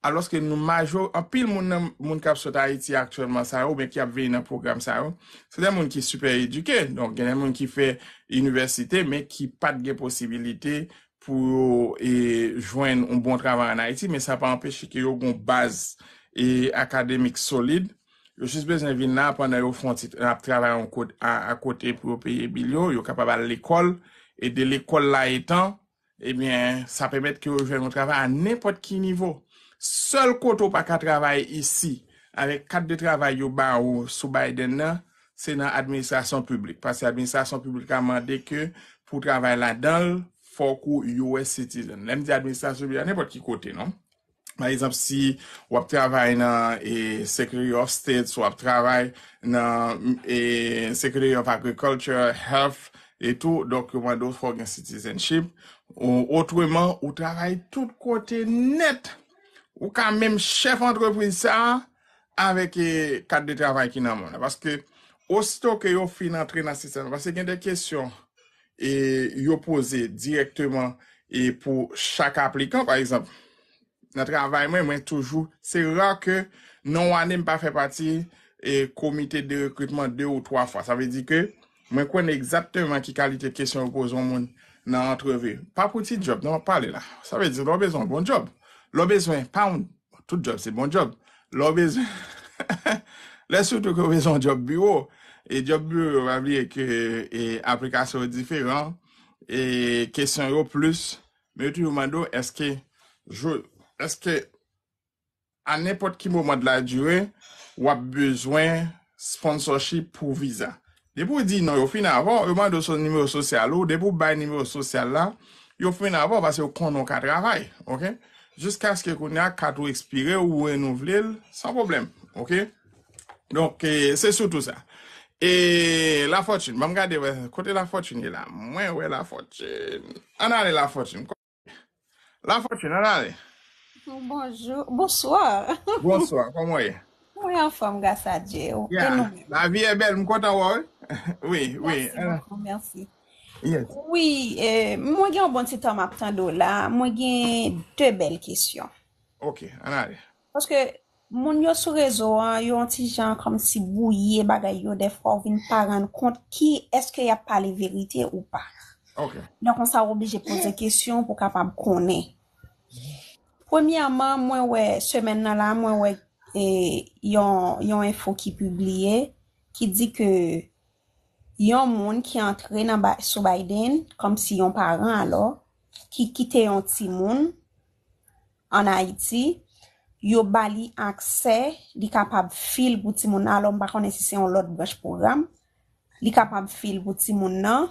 Alòske nou majo, anpil moun nan, moun k ap sot Ayiti aktyèlman sa yo, oubyen ki ap vini nan pwogram sa yo, se de moun ki sipè edike. Donk, gen de moun ki fè inivèsite, men ki pa t gen posibilite pou yo e, jwenn yon bon travay ann Ayiti, men sa pa anpeche ke yo gen yon baz e, akademik solid. Yo jis bezwen vin la pandan yo fè yon ti, ap travay yon kote, a, akote pou yo peye bil yo, yo kapab al lekòl, e de lekòl la etan, ebyen, sa pèmèt ke yo jwenn yon travay a nenpòt ki nivo. Sèl kote w pa ka travay isi, avèk kat de travay yo ba ou sou Biden nan, se nan administrasyon piblik. Paske administrasyon piblik la mande ke pou w travay ladan l, fòk ou U S citizen. Lè m di administrasyon piblik la, nenpòt ki kote, non? Pa egzanp, si w ap travay nan e, Secretary of State, si w ap travay nan e, Secretary of Agriculture, Health, e tou, donk yo mande w fò w gen citizenship. Ou, otreman, ou travay tout kote nèt. Ou ka menm chèf antrepriz sa a avèk e, kat de travay ki nan men w la. Paske osito ke yo fin antre nan sistèm nan, paske gen de kesyon e, yo poze dirèkteman e, pou chak aplikan, pa egzanp, nan travay mwen, mwen toujou, se ra ke nan yon ane m pa fè pati e, komite de rekritman de ou twa fwa. Sa vle di ke mwen konnen egzakteman ki kalite kesyon yo poze yon moun nan antrevi. Pa pou ti djòb, non, m ap pale la. Sa vle di, lè w bezwen yon bon djòb. Lè w bezwen, pa yon, tout djòb se bon djòb. Lè w bezwen, lè sitou ke w bezwen yon djòb biwo. E djòb biwo yo, pa bliye ke e, aplikasyon yo diferan. E kesyon yo plis. Men yo toujou mande w, èske, èske a nenpòt ki moman de la dire, w ap bezwen sponsorship pou viza. Depi w di non, yo fin avè w, yo mande w so nimewo sosyal ou, depi w bay nimewo sosyal la, yo fin avè w paske yo konnen w ka travay, oke? Jiskaske kounye a kat ou ekspire, ou renouvle l san pwoblèm, oke? Donk, e, se sitou sa. E Lafòtine, ban m gade wè, kote Lafòtine ye la? Mwen wè Lafòtine. Ann ale Lafòtine. Lafòtine, ann ale. Bonjou, bonswa. Bonswa, kòman w ye? Mwen anfòm, gras a Dye. E nou menm? Lavi e bèl, m kontan wè w. Wi, wi. Mèsi bokou, mèsi. Wi, e, mwen gen yon bon ti tan m ap tande w la. Mwen gen de bèl kesyon. Ok, ann ale. Paske moun yo sou rezo an, yo yon ti jan kòmsi bwouye bagay yo. Dèfwa, ou vin pa rann kont ki èske y ap pale verite ou pa. Ok. Donk, konsa, ou oblije poze kesyon pou w kapab konnen. Premyèman, mwen wè, semèn nan la, mwen wè e, yon, yon enfo ki pibliye, ki di ke yon moun ki antre nan, sou Biden, kòmsi yon paran alò, ki kite yon timoun ann Ayiti, yo ba li aksè, li kapab fil pou timoun nan, alò m pa konnen si se yon lòt branch pwogram, li kapab fil pou timoun nan,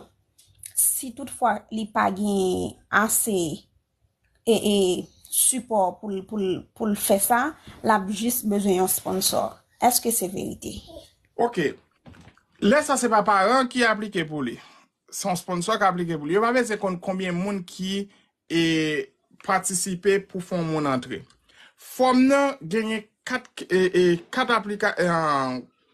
si toutfwa li pa gen ase e, e sipò pou l, pou l, pou l fè sa, l ap jis bezwen yon sponsò. Èske se verite? Ok. Lè sa se pa paran ki aplike pou li. Se yon sponsò ki aplike pou li. Yo pa bezwen konn konbyen moun ki e patisipe pou fè yon moun antre. Fòm nan genyen kat, e, e, kat aplika, e,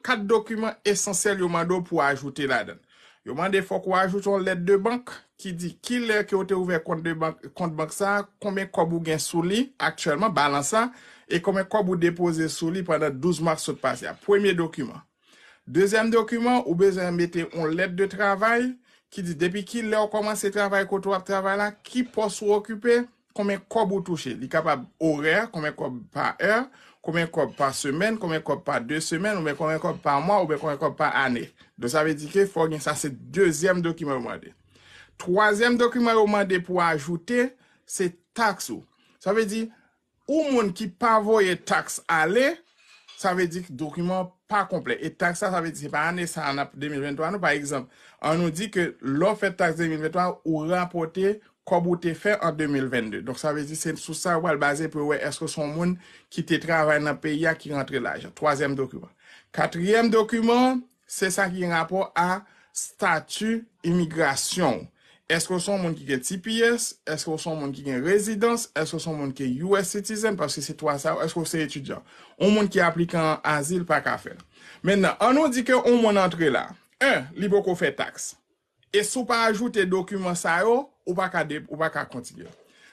kat dokiman esansyèl yo mande w pou ajoute ladan. Yo mande fòk ou ajoute yon lèt de bank ki di kilè ke w te ouvè kont de bank, kont bank sa, konbyen kòb ou gen sou li aktyèlman, balans sa, e konbyen kòb ou depoze sou li pandan douz mwa k sot pase a. Premye dokiman. Dezyèm dokiman, ou bezwen mete yon lèt de travay ki di depi ki lè w kòmanse travay kote w ap travay la, ki pòs ou okipe, konbyen kòb ou touche. Li kapab orè, konbyen kòb pa è, konbyen kòb pa semèn, konbyen kòb pa de semèn, oubyen konbyen kòb pa mwa, oubyen konbyen kòb pa ane. Donk, sa vle di ke fò w gen sa, se dezyèm dokiman yo mande. Twazyèm dokiman yo mande pou ajoute, se taks ou. Sa vle di, ou moun ki pa voye taks ale, sa vle di dokiman pa konplè. E taks la, sa vle di se pa ane sa a, n ap de mil venntwa non. Pa egzanp, an nou di ke lè w fè taks de mil venntwa, ou rapòte kòb ou te fè an de mil vennde. Donk, sa vle di se sou sa yo pral baze pou yo wè èske w se yon moun ki te travay nan peyi a, ki rantre lajan. Twazyèm dokiman. Katriyèm dokiman, se sa ki gen rapò a stati imigrasyon w. Èske w se yon moun ki gen T P S? Èske w se yon moun ki gen rezidans? Èske w se yon moun ki U S citizen? Paske se twa sa yo. Èske w se etidyan? Yon moun ki aplikan azil pa ka fè l. Mentnan, an nou di ke yon moun antre la. En, li poko fè taks. E si w pa ajoute dokiman sa yo, ou pa ka de, ou pa ka kontinye.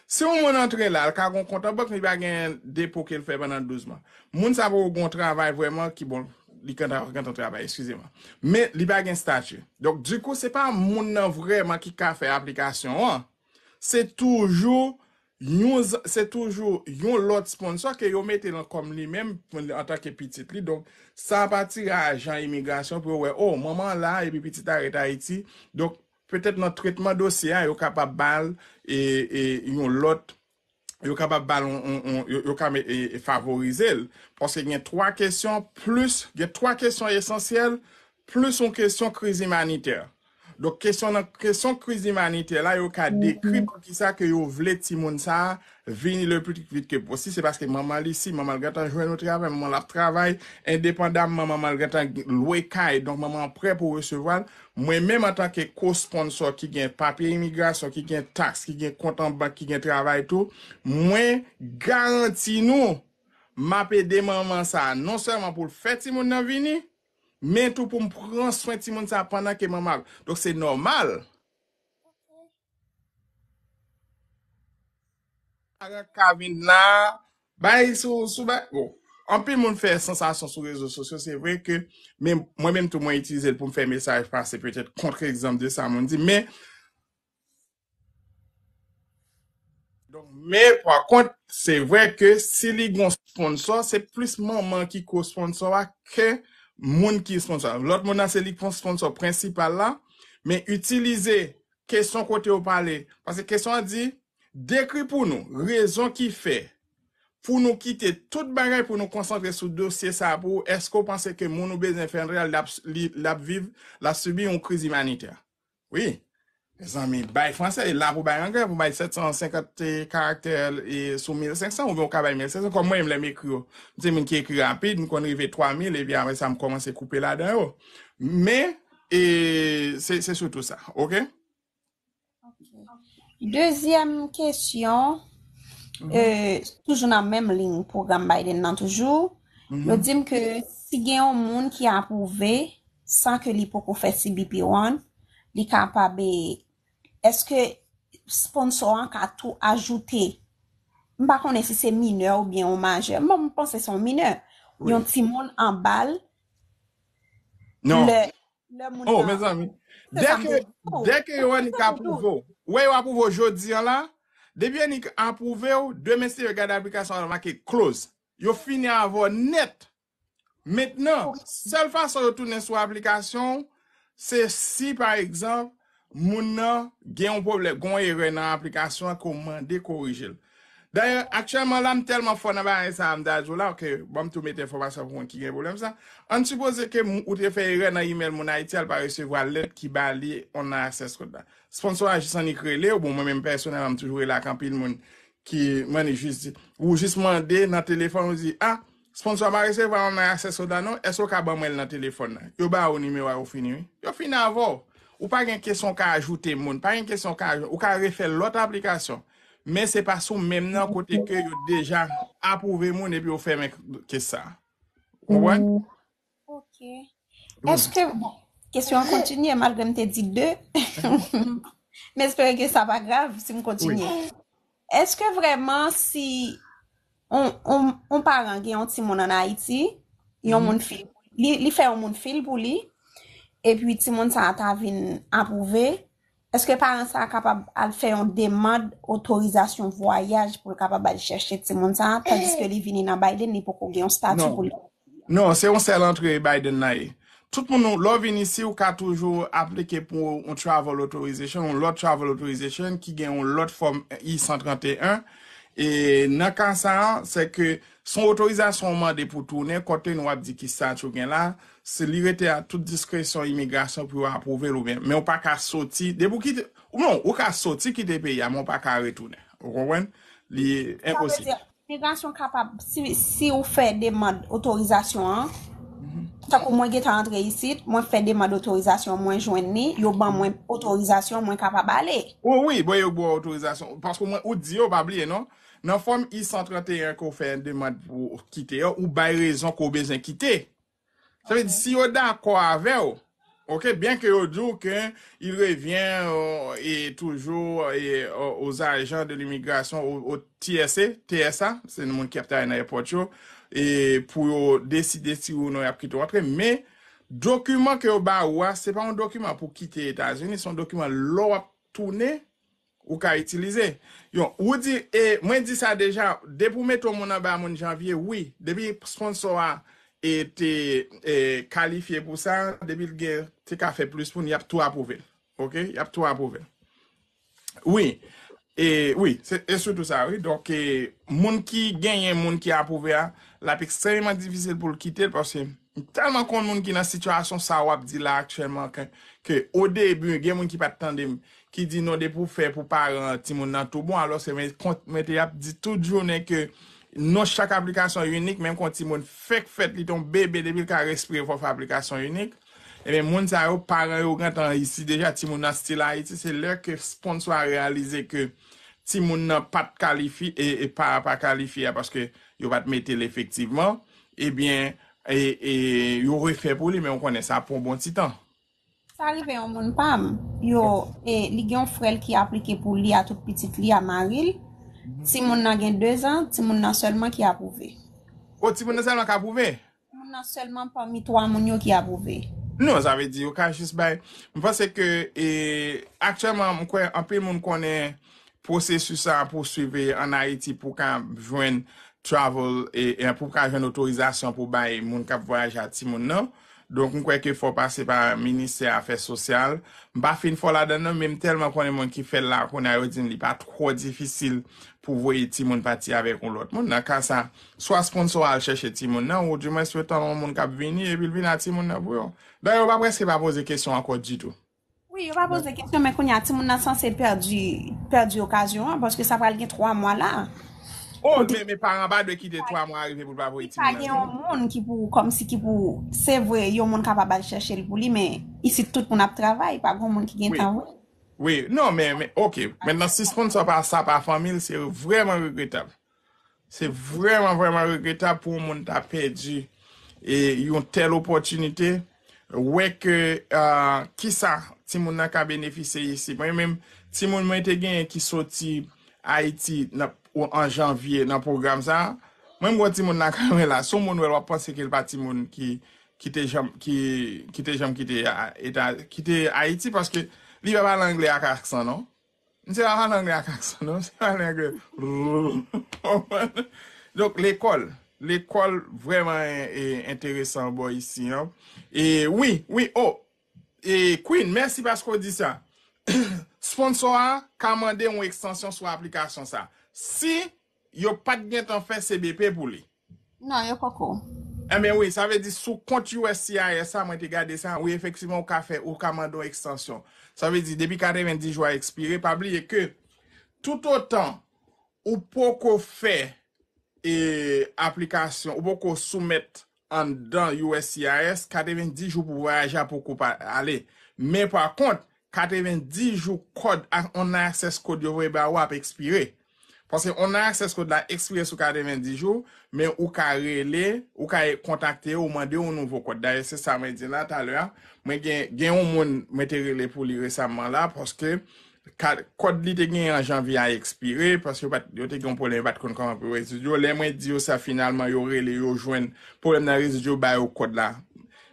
Si yon moun antre la, l ka gen yon kont an bank, li pa gen depo ke l fè pandan douz mwa. Moun sa poko gen yon travay vrèman ki bon, li gentan, gentan travay, eskize mwen. Men li pa gen stati. Donk, dikou, se pa moun nan vrèman ki ka fè aplikasyon an. Se toujou yon, se toujou yon lòt sponsò ke yo mete l kòm li menm antanke pitit li. Donk, sa ap atire ajan imigrasyon pou yo wè, o, manman an la, epi pitit la ret Ayiti. Donk, petèt nan tretman dosye a, yo kapab ba l e, e, yon lòt, yo kapab ba l yon, yon, yon, yo, yo ka e, e favorize l. Paske gen twa kesyon plis, gen twa kesyon esansyèl, plis yon kesyon kriz imanitè. Donk, kesyon nan, kesyon kriz imanitè la, yo ka dekri poukisa ke yo vle timoun sa a vini le plus vite que possible. Se paske manman l isi, manman l gentan jwenn yon travay, manman l ap travay, endepandamman, manman l gentan lwe kay, donk manman an prè pou resevwa l. Mwen menm, antanke ko-sponsò ki gen papye imigrasyon, ki gen taks, ki gen kont an bank, ki gen travay tou, mwen garanti nou, m ap ede manman sa a, non sèlman pou l fè timoun nan vini, men tou pou m pran swen timoun sa a pandan ke manman ap. Donk, se nòmal. Paran ka vin la, bay sou, sou bay. Bon, anpil moun fè sansasyon sou rezo sosyo, se vre ke, men mwen menm tou, mwen itilize l pou m fè mesaj pase, petèt kont egzanp de sa moun di, men, donk, men, pa kont, se vre ke si li gon sponsò, se plis manman ki ko-sponsò a ke moun ki sponsò. Lòt moun nan, se li ki sponsò prensipal la, men itilize kesyon kote yo pale, paske kesyon an di, dekri pou nou rezon ki fè, pou nou kite tout bagay, pou nou konsantre sou dosye sa pou ou, èske w panse ke moun ou bezwen fè entèvyou a, l ap, li, l ap viv, l ap sibi yon kriz imanitè? Wi. Mezanmi, bay franse, e la pou bay anglè, pou bay sèt san senkant karaktè e sou mil senk san, oubyen ou ka bay mil senk san, kòm mwen menm lè m ekri yo. M se moun ki ekri rapid, m konn rive twa mil, epi apre sa, m kòmanse koupe ladan yo. Men, e, se, se sitou sa, oke? Dezyèm kesyon, euh, toujou nan menm liy pwogram Biden nan toujou, yo di m ke si gen yon moun ki apwouve san ke li poko fè C B P one, li kapab, èske sponsò an ka tou ajoute, m pa konnen si se minè oubyen yon majè, bon, m panse se yon minè, yon timoun anba l, Non. Lè, lè moun Oh, nan mezanmi. Se sa m Dèke, te di w. Dèke yo annik apwouve w. Wè yo apwouve w jodi an la. Depi yo annik apwouve w, demen se yo gade aplikasyon an make close. Yo fini avè w nèt. Mentnan, sèl fason yo tounen sou aplikasyon w, se si, pa egzanp, moun nan gen yon pwoblèm, gen yon erè nan aplikasyon an ke w mande korije l. Dayè, aktyèlman la, m tèlman fò nan bagay sa a, m ta di w la, ke bon, m tou mete enfòmasyon pou moun ki gen pwoblèm sa. Ann sipoze ke m- ou te fè erè nan imèl moun Ayiti a, l pa resevwa lèt ki ba li online access code la. Sponsò a jis annik rele w, bon, mwen menm pèsonèlman, m toujou rele ak anpil moun ki mande jis di, ou jis mande nan telefòn, ou di, ah, sponsò a pa resevwa online access code la non, èske w ka ban mwen l nan telefòn nan? Yo ba ou nimewo a, yo fini, wi. Yo fini avè w. Ou pa gen kesyon w ka ajoute moun, pa gen kesyon w ka ajoute, ou ka refè lòt aplikasyon. Men se pa sou menm nan kote ke yo deja apwouve moun epi yo fèmen kes sa. Ou konprann? Ok. Èske, bon, kesyon an kontinye malgre m te di de. M espere ke sa pa grav si m kontinye. Èske vrèman si on, on, on paran gen yon timoun ann Ayiti, yon moun fil, li, li fè yon moun fil pou li, epi timoun sa a ta vin apwouve, èske paran sa a kapab al fè yon demann otorizasyon vwayaj pou l kapab al chèche timoun sa a, tandiske li vini nan Biden, li poko gen yon stati Non. Pou li? Non, se yon sèl antre Biden nan ye. Tout moun, lè w vin isi, ou ka toujou aplike pou yon travel authorization, yon lòt travel authorization ki gen yon lòt fòm I san trant e en. E nan ka sa a, se ke se yon otorizasyon w mande pou tounen, konte nou ap di ki stati w gen la, se li rete a tout diskresyon imigrasyon pou yo apwouve l oubyen. Men ou pa ka soti, depi w kite, ou non, ou ka soti kite peyi a, men ou pa ka retounen. Ou konprann? Li enposib. Imigrasyon kapab, si, si ou fè demann otorizasyon an, tankou mwen gentan antre isit, mwen fè demann otorizasyon, mwen jwenn li, yo ban mwen otorizasyon, mwen kapab ale. Wi, wi, bon, yo ba w otorizasyon. Paske mwen, ou di yo, pa bliye, non? Nan fòm I san trant e en ke w fè demann pou kite yo, ou bay rezon ke w bezwen kite. Sa vle di, si yo dakò avè w, ok, byen ke yo di w ke il revient euh, et toujours et, euh, aux agents de l'immigration, au, au T S A, T S A, se moun ki ap travay nan èpòt yo, e pou yo deside si ou non y ap kite w antre, men dokiman ke yo ba ou a, se pa yon dokiman pou kite Etazini, se yon dokiman lè w ap tounen, ou ka itilize. Yon, ou di, e, mwen di sa deja, depi w mete yon moun anba moun Janvye, wi, depi sponsò a e te e, kalifye pou sa, depi l gen, te ka fè plis moun, y ap tou apwouve l. Ok? Y ap tou apwouve l. Wi. E, wi, se, e sitou sa, wi. Donk, e, moun ki genyen, moun ki apwouve a, l ap ekstrèmman difisil pou l kite l, paske m tèlman konn moun ki nan sitiyasyon sa w ap di la aktyèlman, ke, ke o debi, gen moun ki pa t tande m, ki di non, depi w fè pou paran timoun nan tou bon, alòske mwen kont, mwen te ap di tout jounen ke non, chak aplikasyon inik, menm kon timoun fèk fèt, li te yon bebe, depi l ka respire, fò w fè aplikasyon inik. Ebyen, moun sa yo, paran yo gentan isi deja, timoun nan still Ayiti, se lè ke sponsò a reyalize ke timoun nan pa t kalifye, e, e pa, pa kalifye a, paske yo pa t mete l efektivman, ebyen, e, e, yo refè pou li, men ou konnen sa pran yon bon ti tan. Sa rive yon moun pa m, yo, e, li gen yon frè l ki aplike pou li a tout pitit li a mari l. Timoun nan gen dezan, timoun nan sèlman ki apwouve. O, timoun nan sèlman ka apwouve? Timoun nan sèlman pami twa moun yo ki apwouve. Non, sa vle di yo ka jis bay. M panse ke, e, aktyèlman, m kwè anpil moun konnen pwosesis sa pou swiv ann Ayiti pou ka jwenn travel, e, e pou ka jwenn otorizasyon pou bay moun k ap vwayaje a timoun nan. Donk, m kwè ke fò pase pa ministè afè sosyal. M pa fin fò ladan l non, men m tèlman konnen moun ki fè l la, kounye a yo di m li pa twò difisil pou voye timoun pati avèk yon lòt moun. Nan ka sa, swa sponsò a al chèche timoun nan, ou dimwens yo tann yon moun k ap vini, epi l vin a timoun nan pou yo. Dayè, yo pa prèske pa poze kesyon ankò ditou. Wi, yo pa poze kesyon, men kounye a, timoun nan sanse pèdi, pèdi okazyon an, paske sa pral gen twa mwa la. Oh, men, men paran pa dwe kite twa mwa rive pou l pa voye timoun nan. Pa gen yon moun ki pou, kòmsi ki pou, se vre, yon moun kapab al chèche l pou li, men isit tout moun ap travay, pa gen yon moun ki gen tan vre. Wi, non, men, men, ok. Mentnan, si sponsò pa, sa pa fanmi l, se vrèman regretab. Se vrèman, vrèman regretab pou yon moun ta pèdi e yon tèl opòtinite. Wè ke, ah, kisa timoun nan ka benefisye isi. Mwen menm, timoun mwen te genyen ki soti Ayiti nan, an janvye nan pwogram sa a. Mwen, m wè timoun nan ka mwen la. Si yon moun wè l, w ap panse ke l pa timoun ki, ki te janm, ki, ki te janm kite, ah, eta, kite Ayiti, paske li pa pale anglè ak aksan, non. Misye pa pale anglè ak aksan, non. Misye pale anglè. Donk, lekòl. Lekòl vrèman e, e, enteresan bò isi an. E wi, wi, oh. E Queen, mèsi paske w di sa. Sponsò a ka mande yon ekstansyon sou aplikasyon sa. Si yo pa t gentan fè C B P pou li. Non, yo poko. Enben wi, sa vle di sou kont U S C I S sa, mwen te gade sa, wi, efektivman, ou ka fè, ou ka mande yon ekstansyon. Sa vle di, depi katrevenndis jou a ekspire, pa bliye ke toutotan ou poko fè e, aplikasyon, ou poko soumèt anndan U S C I S, katrevenndis jou pou vwayaje a poko pa ale. Men pa kont, katrevenndis jou kòd ak online access code yo voye ba ou ap ekspire. Paske online access code la ekspire sou katrevenndis jou, men ou ka rele, ou ka kontakte yo, ou mande yon nouvo kòd. Dayè, se sa mwen di la talè a. Mwen gen, gen yon moun mwen te rele pou li resamman la, paske ka, kòd li te genyen an janvye a ekspire, paske yo, pat, yo te gen yon pwoblèm, yo pa t konn kòman pou yo rezoud yo. Lè mwen di yo sa, finalman, yo rele, yo jwenn pwoblèm nan rezoud, yo ba yo kòd la.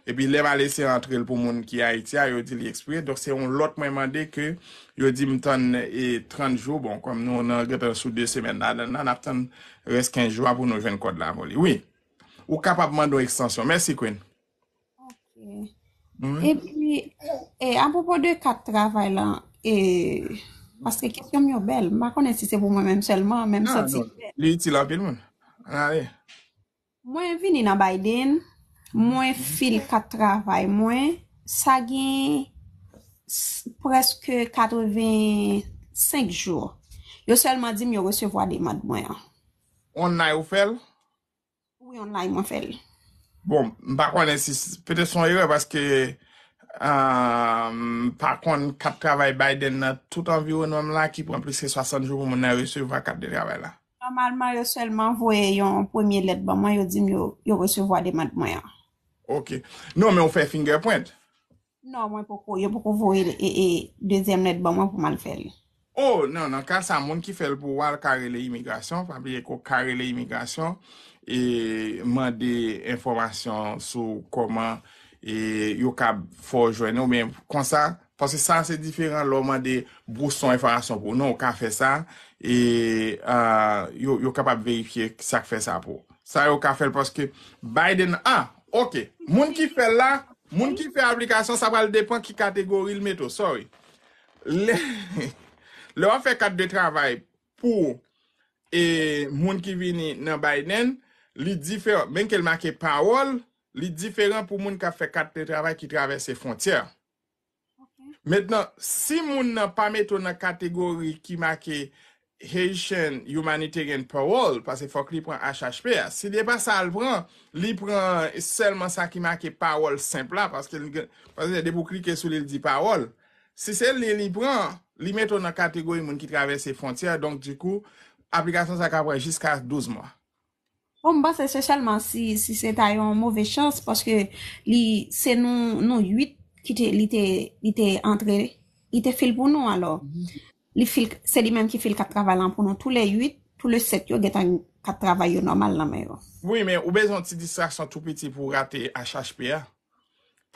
Epi lè m al eseye antre l pou moun ki Ayiti a, yo di li ekspire. Donk, se yon lòt mwen mande ke yo di m tann e, trant jou. Bon, kòm nou nan gentan sou de semèn ladan l la, n ap tann rès kenz jou a pou nou jwenn kòd la pou li. Wi, ou kapab mande yon ekstansyon. Mèsi, Queen. Ok. Epi, e, apwopo de kat travay la, e, paske kesyon m yo bèl, m pa konnen si se pou mwen menm sèlman, men m santi li bèl. Li itil anpil moun. Ann ale. Mwen vini nan Biden, mwen fil kat travay mwen, sa gen s- prèske katrevensenk jou. Yo sèlman di m yo resevwa demann mwen an. Online ou fè l? Wi, online mwen fè l. Bon, m pa konnen si s- petèt se yon erè paske ah, m pa konn kat travay Biden nan tout anviwònman m la ki pran plis ke swasant jou pou moun nan resevwa kat de travay la. Nòmalman, yo sèlman voye yon premye lèt ban mwen, yo di m yo, yo resevwa demann mwen an. Ok. Non, men ou fè fingerprint. Non, mwen poko, yo poko voye e, e, dezyèm lèt ban mwen pou m al fè l. Oh, non, nan ka sa, moun ki fè l pou ou a, l ka rele imigrasyon. Pa bliye ke w ka rele imigrasyon e mande enfòmasyon sou kòman e yo ka fè w jwenn, oubyen konsa, paske sa se diferan lè w mande bous yon enfòmasyon pou ou. Non, ou ka fè sa e ah, yo, yo kapab verifye sa k fè sa pou ou. Sa yo ka fè l paske Biden, ah, ok. Moun ki fè l la, moun ki fè aplikasyon, sa pral depann ki kategori l mete w, sorry. Lè, lè w ap fè kat de travay pou e, moun ki vini nan Biden, li diferan. Menm ke l make pawòl, li diferan pou moun k ap fè kat de travay ki travèse fwontyè. Mentnan, si moun nan pa mete w nan kategori ki make Haitian Humanitarian Parole, paske fòk li pran H H P a. Si se pa sa l pran, li pran sèlman sa ki make pawòl senp la, paske li gen, paske depi w klike sou li, li di pawòl. Si se li, li pran, li mete w nan kategori moun ki travèse fwontyè, donk, dikou, aplikasyon sa ka pran jiska douz mwa. Bon, m panse se sèlman si, si se ta yon move chans, paske li, se nou, nou uit ki te, li te, li te antre, li te fil pou nou, alò. Li fil, se li menm ki fil kat travay lan pou nou, tou le uit, tou le sèt yo gentan kat travay yo nòmal nan men yo. Wi, men ou bezwen yon ti distraksyon tou piti pou w rate H H P a.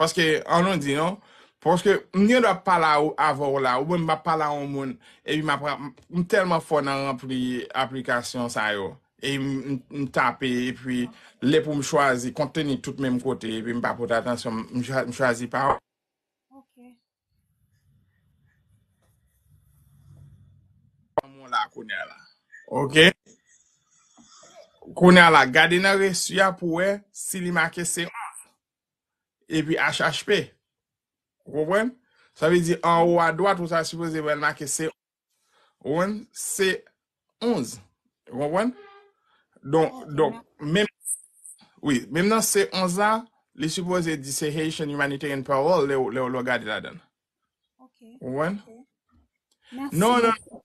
Paske, an nou di non, paske m gen dwa pale a ou, avè w la, oubyen m ap pale a yon moun, epi m ap, m tèlman fò nan ranpli aplikasyon sa yo. E m, m, m tape, epi lè pou m chwazi, kont teni tout menm kote, epi m pa pote atansyon, m, m chwa- m chwazi pa Ok. Mwen la kounye a la. Ok? Kounye a la, gade nan resi a pou wè si li make C onz. Epi H H P. Ou konprann? Sa vle di anwo a dwat, ou ta sipoze wè l make C onz. Ou konprann? C onz. Ou konprann? Donk, Ok, donk, mèsi. Menm, wi, menm nan C onz la, li sipoze di se Haitian Humanitarian Parole lè, lè, lè w gade ladan l. Ok. Ou konprann? Ok. Mèsi Non, non, bokou.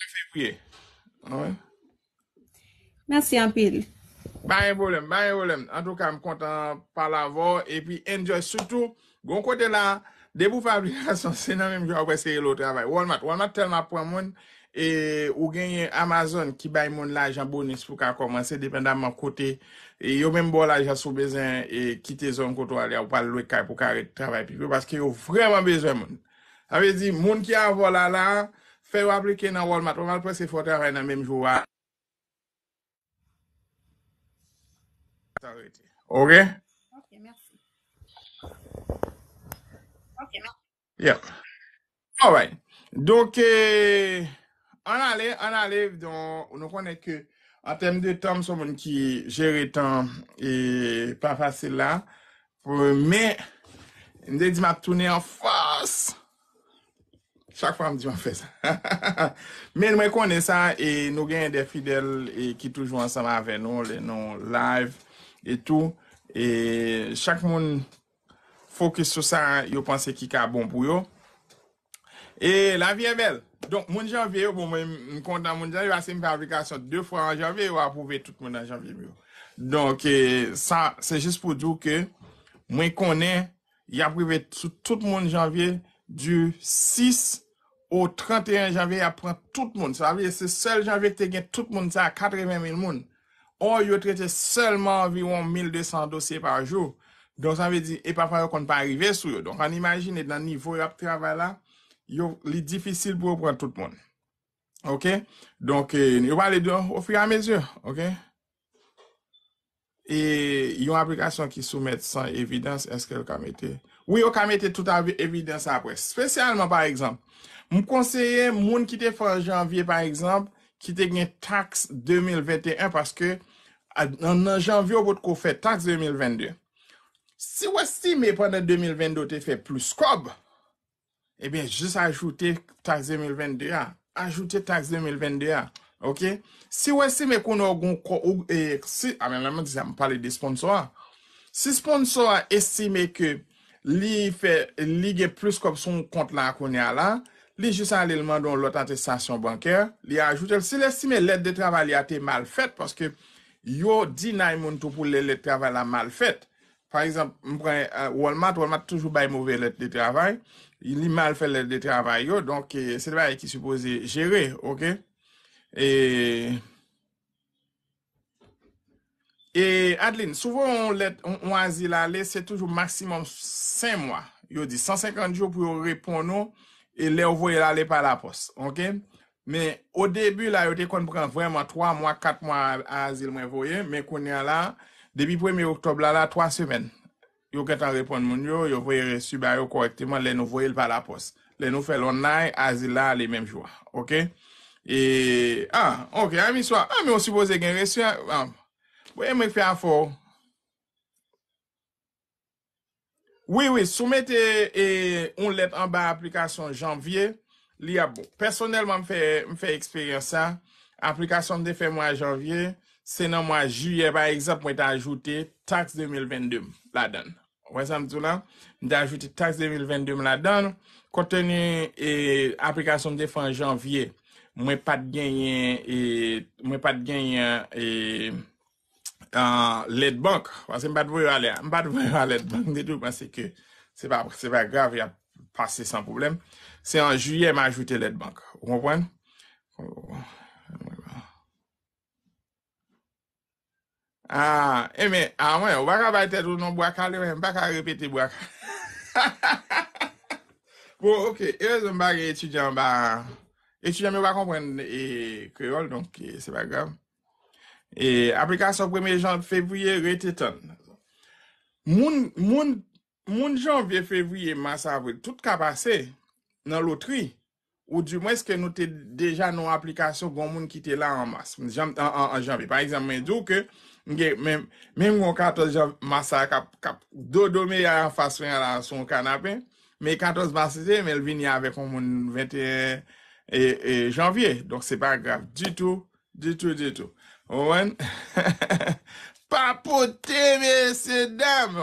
Fevriye. Ou konprann? Mèsi anpil. Pa gen pwoblèm, pa gen pwoblèm. Antouka, m kontan pale avè w. Epi, enjoy. Sitou, gon kote la, depi w fè aplikasyon, se nan menm jou a w prèske rele w travay. Walmart, Walmart tèlman ap pran moun, e ou genyen Amazon ki bay moun lajan bonis pou ka kòmanse, depandamman kote. E yo menm ba w lajan si w bezwen e kite zòn kote w ale a, ou pral lwe kay pou w ka ret travay pi byen, paske yo vrèman bezwen moun. Sa vle di, moun ki avè w la, la, fè yo aplike nan Walmart. Walmart prèske fè w travay nan menm jou a. Sa rete. Ok? Ok, mèsi. Yeah. Alright. Donk, eh, ann ale, ann ale, donk, nou konnen ke an tèm de tan, m se yon moun ki jere tan e pa fasil la. Pou- Men, m te di m ap tounen an fòs. Chak fwa m di m ap fè sa. Men mwen konnen sa, e nou genyen de fidèl e ki toujou ansanm avè nou, lè nou live e tou. E chak moun fokis sou sa yo panse ki ka bon pou yo. E lavi e bèl. Donk, moun janvye yo, bon, mwen, m kontan moun janvye, paske m fè aplikasyon de fwa an janvye, yo apwouve tout moun an janvye m yo. Donk, e, sa, se jis pou di w ke mwen konnen y ap rive sou tout moun janvye, du sis au trant et un janvye, y ap pran tout moun. Sa vle di, se sèl janvye ki te gen tout moun sa, katreven mil moun. Or, yo trete sèlman anviwon mil de san dosye pa jou. Donk, sa vle di, e pafwa yo konn pa rive sou yo. Donk, ann imajine nan nivo y ap travay la, yo, li difisil pou yo pran tout moun. Ok? Donk, eh, yo pale de ofiramezu, ok? E yon aplikasyon ki soumèt san evidans, èske l ka mete? Wi, yo ka mete tout avi- evidans apre. Espesyalman, pa egzanp, m konseye moun ki te fè an janvye, pa egzanp, ki te gen taks de mil venteyen, paske a- nan, nan janvye, ou potko fè taks de mil vennde. Si w estime pandan de mil vennde ou te fè plis kòb, ebyen, jis ajoute taks de mil vennde a. Ajoute taks de mil vennde a. Ok? Si w estime kounye a w gon kò, ou, e, si, a, men, men, men, di sa, m pale de sponsor a. Si sponsor a estime ke li fè, li gen plis kòb sou yon kont la kounye a la, li jis ale l mande yon lòt atestasyon bankè, li ajoute l. Si l estime lèt de travay li a te mal fèt, paske yo deny moun tou pou lè lèt travay la mal fèt. Pa egzanp, m pran, eh, Walmart, Walmart toujou bay move lèt de travay. Li mal fè lèt de travay yo, donk, eh, se de bagay ki sipoze jere, ok? E, e Adeline, souvan yon lèt, yon, yon azil ale, se toujou maksimòm senk mwa. Yo di san senkant jou pou yo reponn ou, e lè yo voye l ale pa lapòs, ok? Men, o debi la, yo te konn pran vrèman twa mwa, kat mwa a azil mwen voye, men kounye a la, depi premye oktòb la, la, twa semèn. Yo gentan reponn moun yo, yo voye resi ba yo kòrèkteman lè nou voye l pa lapòs. Lè nou fè l online, azil la ale menm jou a. Ok? E, ah, ok, a miswa, ah, men ou sipoze gen resi a, ah. Bon, e mwen k fè afè w. Wi, wi, si w mete e, yon lèt anba aplikasyon janvye, li ap bon. Pèsonèlman, m fè, m fè eksperyans sa. Aplikasyon m te fè mwa janvye, se nan mwa jiyè, pa egzanp, mwen te ajoute taks de mil vennde m ladan l. Ou wè sa m di w la? M te ajoute taks de mil vennde m ladan l. Konte ni e, aplikasyon m te fè an janvye, mwen pa t genyen, e, mwen pa t genyen, e, ah, lèt bank, paske m pa t voye yo ale a. M pa t voye yo a lèt bank, m te toujou panse ke se pa, se pa grav, y ap pase san pwoblèm. Se an jiyè m ajoute lèt bank. Ou konprann? Ah, e men, ah, mwen, ou pa ka bay tèt ou non bwa kale, mwen, m pa ka repete bwa kale. Bon, ok, erezman m pa gen etidyan anba. Etidyan m yo pa konprann e, kreyòl, donk, e, se pa grav. E aplikasyon premye jan fevriye, rete tann. Moun, moun, moun janvye, fevriye, mas, avril, tout ka pase nan lotri. Oudimwens ke nou te deja nan aplikasyon, gon moun ki te la an mas, jan, an, an, an janvye. Pa egzanp, mwen di w ke m gen, men, menm gon katòz jan, mas sa k ap, k ap dodo meyè anfas mwen an la sou yon kanape, men katòz mas li te ye, men l vini avèk yon moun venteyen e, e, janvye. Donk, se pa grav ditou, ditou, ditou. Ou konprann? Papote, mesye dam!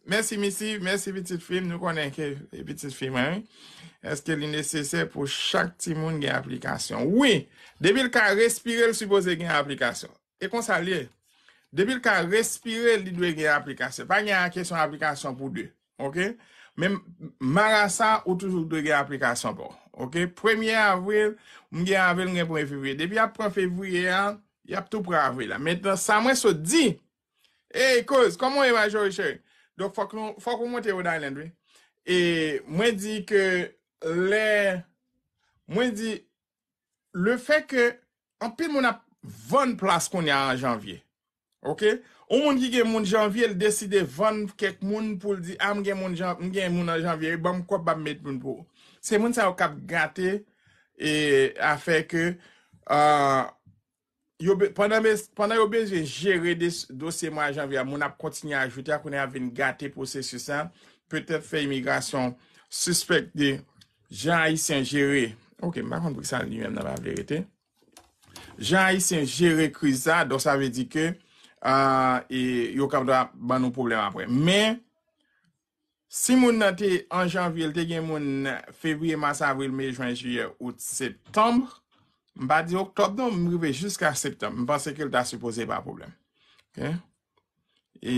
Mèsi, Missy. Mèsi, pitit fi m. Nou konnen ke e pitit fi mwen, wi. Èske li nesesè pou chak timoun gen aplikasyon? Wi. Depi l ka respire, l sipoze gen aplikasyon. E konsa l ye. Depi l ka respire, li dwe gen aplikasyon. Pa gen kesyon aplikasyon pou de. Oke? Men marasa, ou toujou dwe gen aplikasyon pa w. Oke? Premye avril, m gen avril, m gen premye fevriye. Depi y ap pran fevriye a, y ap tou pran avril la. Mentnan, sa mwen sot di, ey, kouz, kòman w ye, Marjorie cheri? Donk, fòk nou, fòk ou monte Rhode Island, wi. E mwen di ke lè, mwen di, lefètke anpil moun ap vann plas kounye a an janvye. Oke? Yon moun ki gen moun janvye, l deside vann kèk moun pou l di, a, m gen moun jan, m gen moun an janvye, wi, ban m kòb, ban m met moun pou ou. Se moun sa yo k ap gate, e, afè ke, ah, yo be-, pandan, be-, pandan yo bezwen jere de-, dosye mwa janvye a, moun ap kontinye ajoute a, kounye a vin gate pwosesis la, petèt fè imigrasyon sispèk de jan Ayisyen jere. Oke, m pa konn poukisa li menm nan pa vle rete. Jan Ayisyen jere kriz sa, donk sa vle di ke, ah, e, yo kapab ban nou pwoblèm apre. Men, si moun nan te an janvye, l te gen moun fevriye, mas, avril, me, jen, jiyè, out, septanm, m pa di oktòb non, m rive jiska septanm. M panse ke l ta sipoze pa pwoblèm. Oke? E,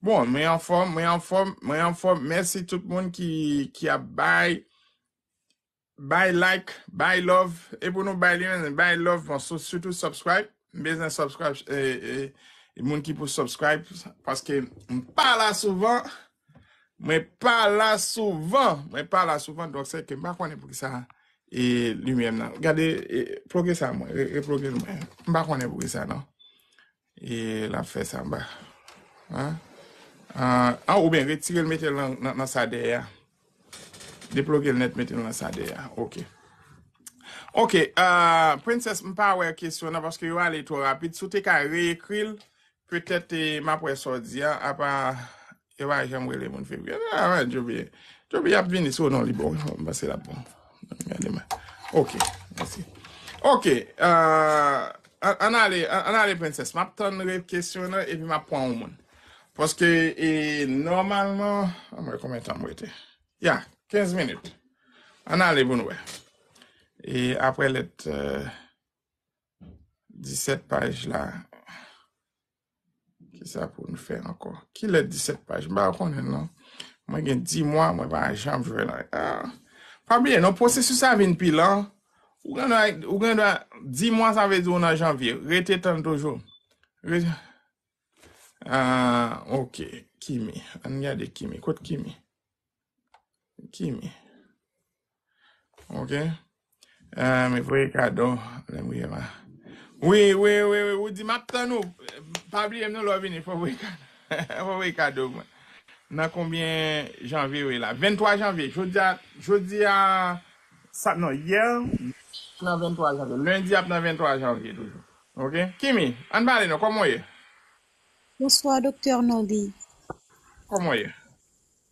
bon, mwen anfòm, mwen anfòm, mwen anfòm. Mèsi tout moun ki, ki ap bay, bay like, bay love. E pou nou bay li menm, bay love, bon, sou, sitou subscribe. M bezwen subscribe, e, e, e moun ki pou subscribe, paske m pa la souvan. Mwen pa la souvan. Mwen pa la souvan, donk se ke m pa konnen poukisa, e, limyè m nan. Gade, e, ploge sa mwen, re-, reploge l mwen. M pa konnen poukisa non. E l ap fè sa anba. An? Ah, ah, oubyen retire l, mete l nan, nan, nan sa dèyè a. Deploge l nèt, mete l nan sa dèyè a. Oke. Oke, ah, Princess, m pa wè kesyon nan paske yo ale twò rapid. Si w te ka reekri l, petèt, e, m ap wè sa w di a, apa yo pa janm rele moun fevriye. Ah, wè, Joby. Joby ap vini sou non li bon. M panse l ap bon. Gade mwen. Oke, mèsi. Oke, ah, an, ann ale, an, ann ale, Princess. M ap tann re-, kesyon nan, epi m ap pran yon moun. Paske, e, nòmalman, ann wè konbyen tan m rete. Ya, kenz minit. Ann ale pou n wè. E apre lèt, e, disèt paj la, kisa pou n fè ankò? Ki lè disèt paj? M pa konnen non. Mwen gen dis mwa, mwen pa janm jwe nan. Ah. Pa bliye non, pwosesis sa vin pi lan. Ou gen dwa, ou gen dwa, dis mwa, sa vle di ou nan janvye. Rete tann toujou. Rete. Ah, oke. Kimi. Ann gade Kimi. Kot Kimi? Kimi. Oke. Ah, men voye kado. Lè m rive la. Wi, wi, wi, wi. Ou di m ap tann ou. Pa bliye m non, lè w vini, fò voye kado. Fò voye kado mwen. Nan konbyen janvye w ye la? Venntwa janvye. Jodi a, jodi a, sa, non, yè, nan venntwa janvye. Lendi ap nan venntwa janvye toujou. Oke? Kimi, ann pale non, kòman w ye? Bonswa, Doktè Arnoldy. Kòman w ye?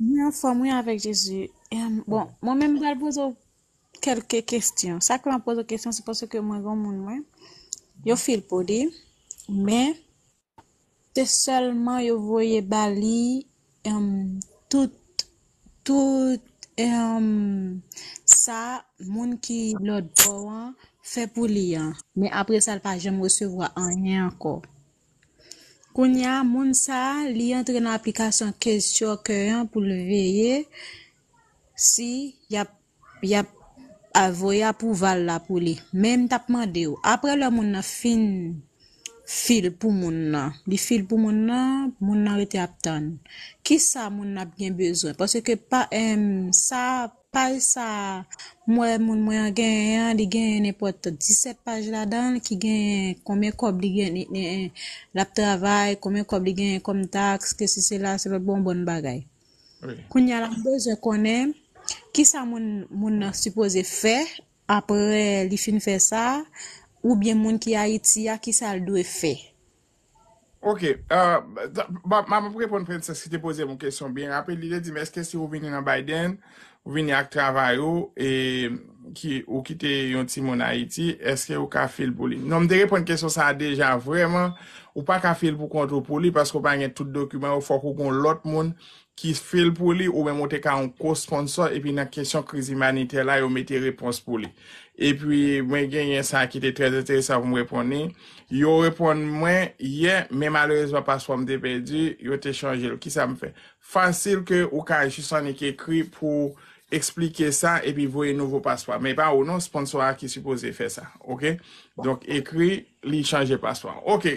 Mwen anfòm, wi, avèk Jezi. Em, bon, mwen menm, m pral poze w kèlke kesyon. Sa k fè m ap poze w kesyon, se paske mwen gen yon moun, mwen, yo fil pou li, men se sèlman yo voye ba li, em, tout, tout, em, sa moun ki lòt bò an fè pou li an. Men apre sa, l pa janm resevwa anyen ankò. Kounye a, moun sa a, li antre nan aplikasyon Case Tracker an pou l veye si y ap, y ap a-, voye apwouval la pou li. Men m t ap mande w, apre lè moun nan fin fil pou moun nan, li fil pou moun nan, moun nan rete ap tann. Kisa moun nan ap gen bezwen? Paske pa, em, sa paj sa a, m wè moun mwen an genyen an, li genyen nenpòt disèt paj ladan l ki genyen konbyen kòb li genyen, l ap travay, konbyen kòb li genyen kòm taks, ke si se la, se lòt, bon, bon bagay. Kounye a la, m bezwen konnen kisa moun, moun nan sipoze fè apre li fin fè sa, oubyen moun ki Ayiti a, kisa l dwe fè. Ok. Uh, m ap reponn Princess ki te poze m yon kesyon byen rapid. Li te di m, èske si ou vini nan Biden, ou vini ak travay ou, e ki ou kite yon timoun Ayiti, èske ou ka fil pou li? Non, m te reponn kesyon sa a deja. Vrèman, ou pa ka fil pou kont ou pou li paske ou pa gen tout dokiman yo. Fòk ou gen lòt moun ki fil pou li, ou menm ou te ka yon co-sponsor, epi nan kesyon kriz imanitè la, yo mete repons pou li. Epi, mwen genyen sa ki te trè enteresan pou m reponn li. Yo reponn mwen yè, men malerezman paspò m te pèdi, yo te chanje l. Kisa m fè? Fasil ke ou ka jis annik ekri pou eksplike sa epi voye nouvo paspò. Men pa ou non, sponsor a ki sipoze fè sa, ok? Donk ekri li chanje paspò. Ok.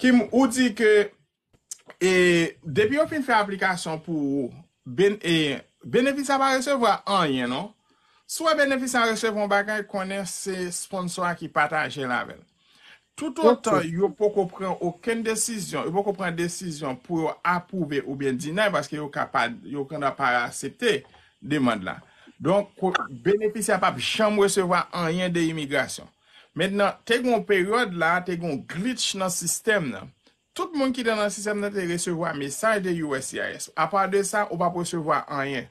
Kim, ou di ke e depi yo fin fè aplikasyon pou ou, ben, e, benefisya pa resevwa anyen non. Si w wè benefisya resevwa yon bagay, konnen se sponsor a ki pataje l avè l. Toutotan yo poko pran okenn desizyon, yo poko pran desizyon pou yo apwouve oubyen deny, paske yo ka pa, yo ka pa asepte demann la. Donk, benefisya p ap janm resevwa anyen de imigrasyon. Mentnan, te gen yon peryòd la, te gen yon glitch nan sistèm nan. Tout moun ki te nan sistèm nan te resevwa mesaj de U S C I S. Apa de sa, ou p ap resevwa anyen.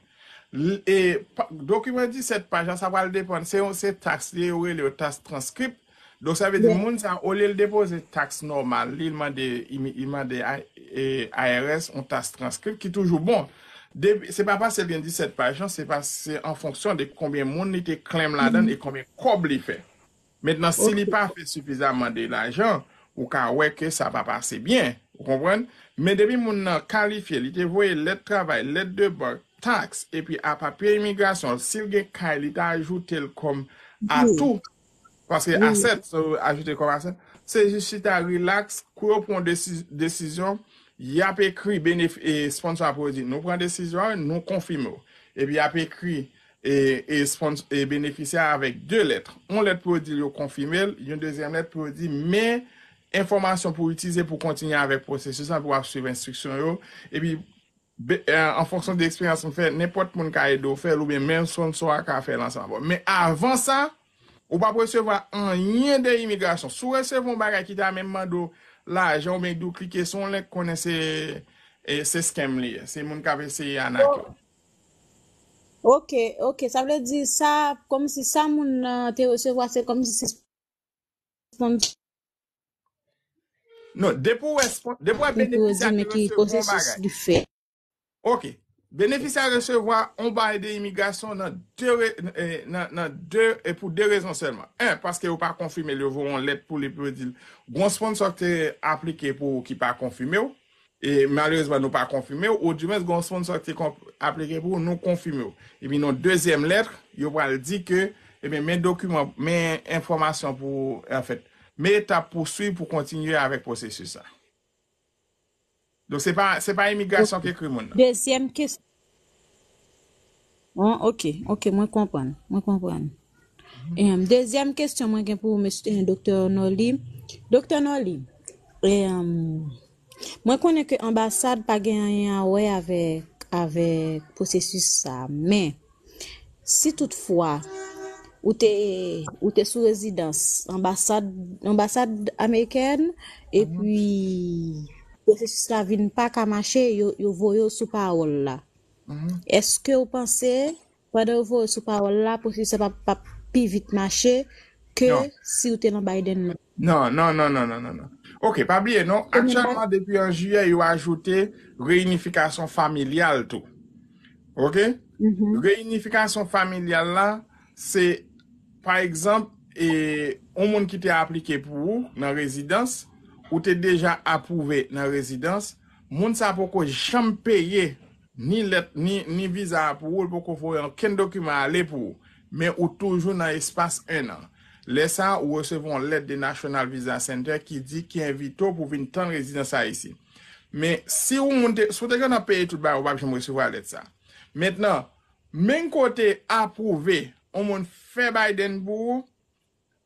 E dokiman disèt paj la, sa pral depann. Se yon, se taks li ye, yo rele yo taks transcript. Donk, sa vle di moun sa, olye l depoze taks nòmal li, li mande, li mande I R S yon taks transcript ki toujou bon. Se pa paske l gen disèt paj, non, se pa, se an fonksyon de konbyen moun li te claim ladan l e konbyen kòb li fè. Mentnan, si li pa fè sifizaman de lajan, ou ka wè ke sa pa pase byen. Ou konprann? Men depi moun nan kalifye, li te voye lèt travay, lèt de bank, taks, epi a papye imigrasyon, si l gen kay, li ta ajoute l kòm atou. Paske asset, so ajoute kòm asset, se jis chita rilaks, kou yo pran desizyon, y ap ekri benef, e, sponsor ap di, nou pran desizyon an, nou konfime w. Epi y ap ekri e, e, spons, e benefisyè a avèk de lèt. Yon lèt pou yo di l yo konfime l, yon dezyèm lèt pou yo di men enfòmasyon pou itilize pou kontinye avèk pwosesis lan, pou w ap swiv enstriksyon yo. Epi, be, e, an fonksyon de eksperyans m fè, nenpòt moun ka ede w fè l, oubyen menm sponsor a ka fè l ansanm avè w. Men avan sa, ou p ap resevwa anyen de imigrasyon. Si w resevwa yon bagay ki ta menm mande w lajan oubyen di w klike sou yon link, konnen se, e, se scam li ye. Se moun k ap eseye anake w. Ok, ok. Sa vle di sa, kòmsi sa moun nan te resevwa, se kòmsi se sponsor. Non, depi w wè, depi w wè benefisyè te resevwa yon bagay. Ok. Benefisyè resevwa yon bagay de imigrasyon nan de, nan, nan de, e pou de rezon sèlman. En, paske yo pa konfime l, yo voye yon lèt pou li pou yo di l, gon sponsor te aplike pou ou ki pa konfime w. E malerezman, nou pa konfime w, oudimwens, gon sponsor ki te aplike pou ou, nou konfime w. Epi, nan dezyèm lèt, yo pral di ke, ebyen, men dokiman, men enfòmasyon pou, anfèt, men etap pou swiv pou kontinye avèk pwosesis la. Donk, se pa, se pa imigrasyon ki ekri moun nan. Dezyèm kesyon. Bon, ok, ok, mwen konprann, mwen konprann. Em, dezyèm kesyon mwen gen pou mesye, Doktè Norly. Doktè Norly, em, mwen konnen ke anbasad pa gen anyen a wè avèk, avèk pwosesis sa, men si toutfwa ou te, ou te sou rezidans anbasad, anbasad amerikèn, epi pwosesis la vin pa ka mache, yo, yo voye w sou pawòl la. Èske w panse, pandan yo voye w sou pawòl la, pwosesis la p ap, p ap pi vit mache ke si w te nan Biden nan? Non, non, non, non, non, non, non. Ok, pa bliye, non. Aktyèlman, depi an jiyè, yo ajoute reyinifikasyon familyal tou. Ok? Reyinifikasyon familyal la, se, pa egzanp, e, yon moun ki te aplike pou ou nan rezidans, ou te deja apwouve nan rezidans, moun sa poko janm peye ni lèt, ni, ni viza a pou ou, li poko voye okenn dokiman ale pou ou. Men ou toujou nan espas en an. Lè sa a, ou resevwa yon lèt de National Visa Center ki di, ki envite w pou vin tann rezidans ayisyen. Men si ou moun te, si w te gentan peye tout bagay, ou p ap janm resevwa lèt sa. Mentnan, Menm kote apwouve, yon moun fè Biden pou ou,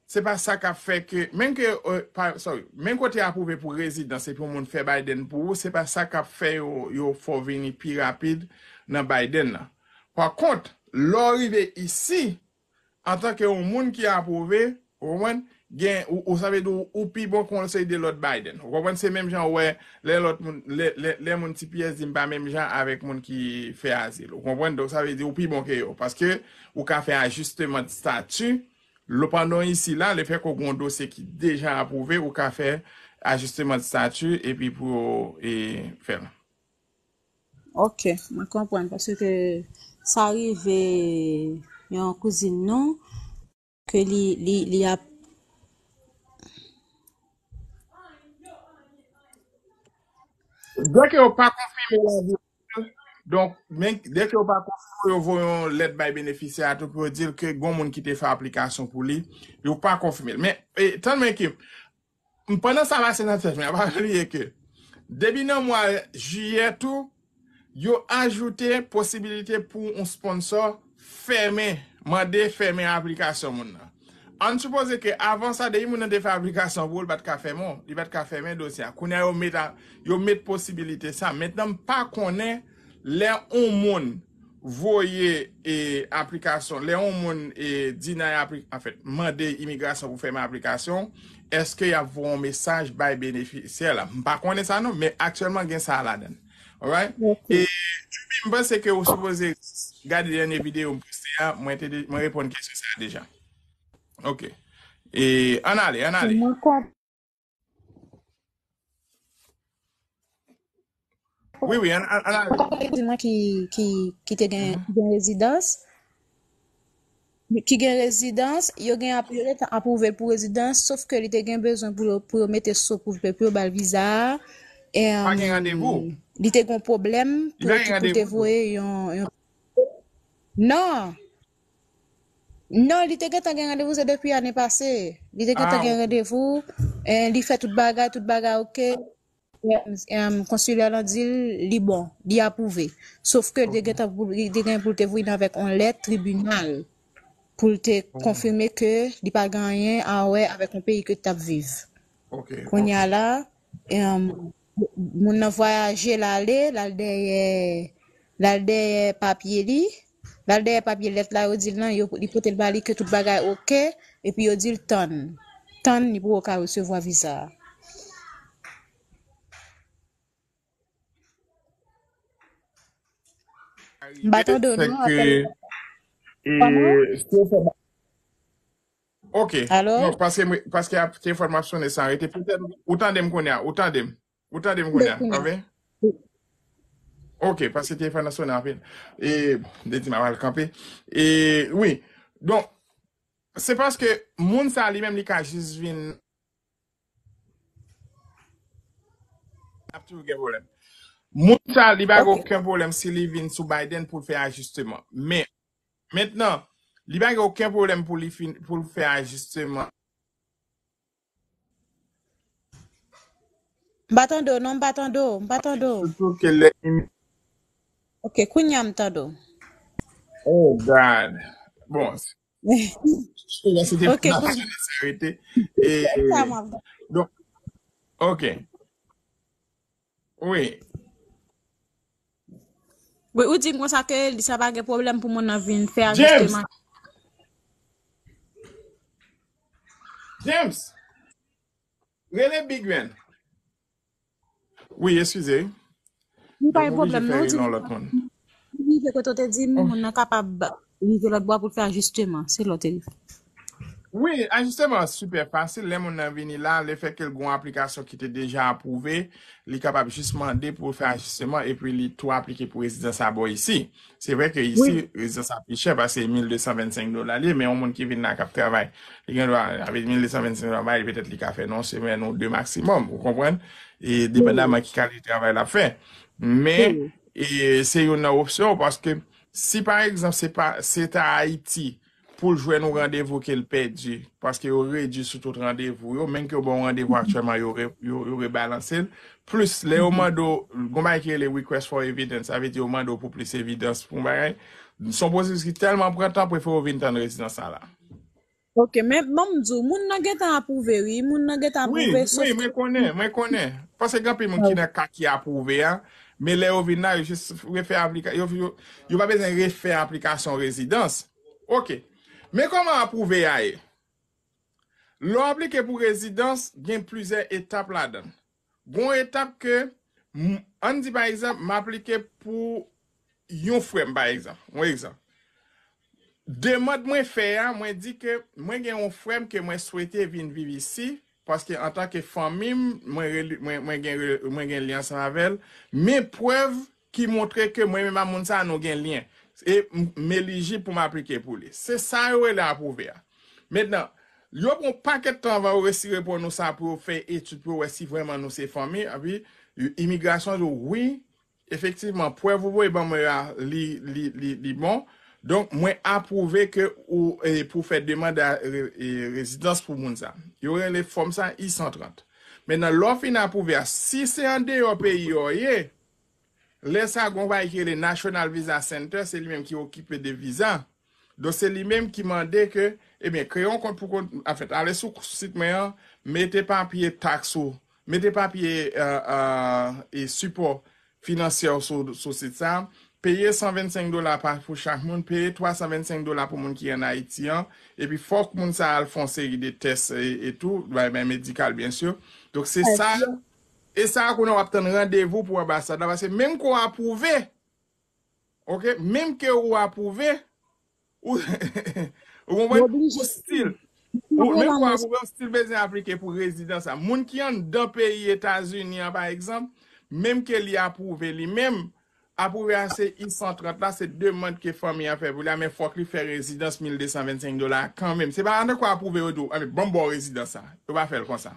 se pa sa k ap fè ke, menm ke, euh, pa, sorry, menm kote apwouve pou rezidans epi yon moun fè Biden pou ou, se pa sa k ap fè yo, yo fè w vini pi rapid nan Biden nan. Pa kont, lè w rive isi, antanke yon moun ki apwouve, ou konprann, gen, ou, ou sa vle di ou, ou pi bon ke yon seri de lòt Biden. Ou konprann, se menm jan ou wè, lè lòt moun, lè, lè, lè moun T P S di m pa menm jan avèk moun ki fè azil. Ou konprann? Donk, sa vle di ou pi bon ke yo. Paske ou ka fè ajisteman de stati, lo pandan isi la, lefètke w gen yon dosye ki deja apwouve, ou ka fè ajisteman de stati epi pou yo, e, fè l. Ok, mwen konprann, paske sa rive yon kouzin nou, ke li, li, li ap Dèke yo pa konfime lavi, donk, men, dèke yo pa konfime, yo voye yon lèt bay benefisyè a tou pou yo di l ke gon moun ki te fè aplikasyon pou li, yo pa konfime l. Men, e, tann men ke, pandan sa pase nan tèt mwen, pa bliye ke, depi nan mwa jiyè tou, yo ajoute posibilite pou yon sponsor fèmen, mande fèmen aplikasyon moun nan. Ann sipoze ke avan sa, depi moun nan te fè aplikasyon pou ou, li pa t ka fèmen, li pa t ka fèmen dosye a. Kounye a, yo met, a, yo met posibilite sa. Mentnan, m pa konnen lè yon moun voye, e, aplikasyon, lè yon moun, e, deny apli-, anfèt, mande imigrasyon pou fèmen aplikasyon, èske y ap voye yon mesaj bay benefisyè la? M pa konnen sa non, men aktyèlman gen sa ladan l. Alright? E, Juby, m panse ke ou sipoze gade dènye videyo m poste a, mwen te de-, mwen reponn kesyon sa a deja. Ok. E, ann ale, ann ale. Wi, wi, ann, ann, ann ale. Di mwen ki, ki, ki te gen, ki gen rezidans. Ki gen rezidans, yo gen ap-, yo gentan apwouve l pou rezidans, sof ke li te gen bezwen pou yo, pou yo mete so pou, pou yo ba l viza a. E, Pa gen randevou. Li te gen yon pwoblèm pou ekip li te voye yon, yon. Non. Non, li te gentan gen randevou, se depi ane pase. Li te gentan gen randevou, e, li fè tout bagay, tout bagay ok. Em, em, konsilè lan di l, li bon, li apwouve. Sof ke li te gentan pou, li te gen pou l te voye avèk yon lèt tribinal pou l te konfime ke li pa gen anyen a wè avèk yon peyi ke l t ap viv. Kounye a la, em, moun nan vwayaje, l ale, l al dèyè, l al dèyè papye li, l al dèyè papye lèt la, yo di l nan, yo, li pote l ba li ke tout bagay ok, epi yo di l tann. Tann, li poko ka resevwa viza a. M pa tande w non, apèl. Kòman? Ok. Alo? Non, paske, paske telefòn m ap sonnen san rete. Petèt ou tande m kounye a, ou tande m. Ou tande m kounye a, pa vre? Ok, paske telefòn nan sonnen anpil. E, de di m ap al kanpe. E, wi. Donk, se paske moun sa li menm li ka jis vin ap toujou gen pwoblèm. Moun sa, li pa gen okenn pwoblèm si li vin sou Biden pou l fè ajisteman. Men, mentnan, li pa gen okenn pwoblèm pou li fin, pou l fè ajisteman. M pa tande w, non, m pa tande w, m pa tande w. Sitou ke lè. Ok, kounye a m tande w. Oh, God. Bon, Kounye a se te fè sa rete. E, donk, ok. Wi. Wi, ou di m konsa ke li sa pa gen pwoblèm pou moun nan vin fè ajisteman. James! Rele Big Man. Wi, eskize. Li pa gen pwoblèm non, ou di m rive kote w te di m, moun nan kapab rive lòt bò pou l fè ajisteman, se lè w te rive. Wi, ajisteman an sipè fasil. Lè moun nan vini la, lefètke l gen yon aplikasyon ki te deja apwouve, li kapab jis mande pou l fè ajisteman epi li tou aplike pou rezidans a bò isi. Se vre ke isi, rezidans ap pi chè paske se mil de san vennsenk dola li ye, men yon moun ki vin la k ap travay, li gen dwa, avèk mil de san vennsenk dola, li petèt li ka fè nan yon semèn ou de maksimòm, ou konprann? E depandaman ki kalite travay l ap fè. Men, e se youn nan opsyon, paske si pa egzanp, se pa, se ta Ayiti, pou l jwenn yon randevou ke l pèdi, paske yo redui sou tout randevou yo, menm ke yo ba w randevou aktyèlman, yo, re, yo, yo rebalanse l. Plis, lè yo mande w, gon bagay ki rele request for evidence, sa vle di yo mande w pou plis evidans pou yon bagay. Se yon pwosesis ki tèlman pran tan, prefere w vin tann rezidans la la. Ok, men ban m di w, moun nan gentan apwouve, wi. Moun nan gentan apwouve, sof. Wi, mwen konnen, mwen konnen. Paske gen anpil moun ki nan ka ki apwouve a, men lè yo vin la, yo jis refè aplika, yo, yo, yo pa bezwen refè aplikasyon rezidans. Ok. Men kòman apwouve a ye? Lè w aplike pou rezidans, gen plizyè etap ladan l. Gon etap ke, ann di pa egzanp, m aplike pou yon frè m, pa egzanp. Yon egzanp. Demann mwen fè a, mwen di ke mwen gen yon frè m ke mwen swete vin viv isi, paske antanke fanmi m, mwen, mwen, mwen, gen, mwen gen lyen ansanm avè l, men prèv ki montre ke mwen menm ak moun sa a nou gen lyen. E m elijib pou m aplike pou li. Se sa yo rele apwouve a. Mentnan, yo pran yon pakèt tan anvan yo resi reponn nou sa pou yo fè etid pou yo wè si vrèman nou se fanmi. Epi, imigrasyon di w, wi, efektivman, prèv ou voye ban mwen a, li, li, li, li bon. Donk, mwen apwouve ke ou, e, pou fè demann a re, e, rezidans pou moun sa. Yo rele fòm sa I san trant. Mentnan, lè w fin apwouve a, si se andeyò peyi yo ye, lè sa gon bagay ki rele National Visa Center, se li menm ki okipe de viza. Donk, se li menm ki mande ke, ebyen, kreye yon kont pou kont, anfèt, ale sou sit mwen an, mete papye taks ou, mete papye, e, e, e sipò finansyè w sou, sou sit sa, peye san vennsenk dola pa, pou chak moun, peye twa san vennsenk dola pou moun ki ann Ayiti an, epi fòk moun sa al fè yon seri de tès e, e tou, bay, bay medikal, byen si. Donk, se sa, e sa, kounye a w ap tann randevou pou anbasad la, paske menm ke w apwouve, ok, menm ke ou apwouve, ou, ou konprann? Ou still, ou, menm ke w apwouve, ou still bezwen aplike pou rezidans la. Moun ki anndan peyi Etazini an, pa egzanp, menm ke li apwouve li menm, apwouve a se I san trant la, se demann ke fanmi an fè pou li a, men fòk li fè rezidans mil de san vennsenk dola kanmenm. Se pa nan kwa apwouve yo di w, "Anben, ban m ba w rezidans sa." Yo pa fè l konsa.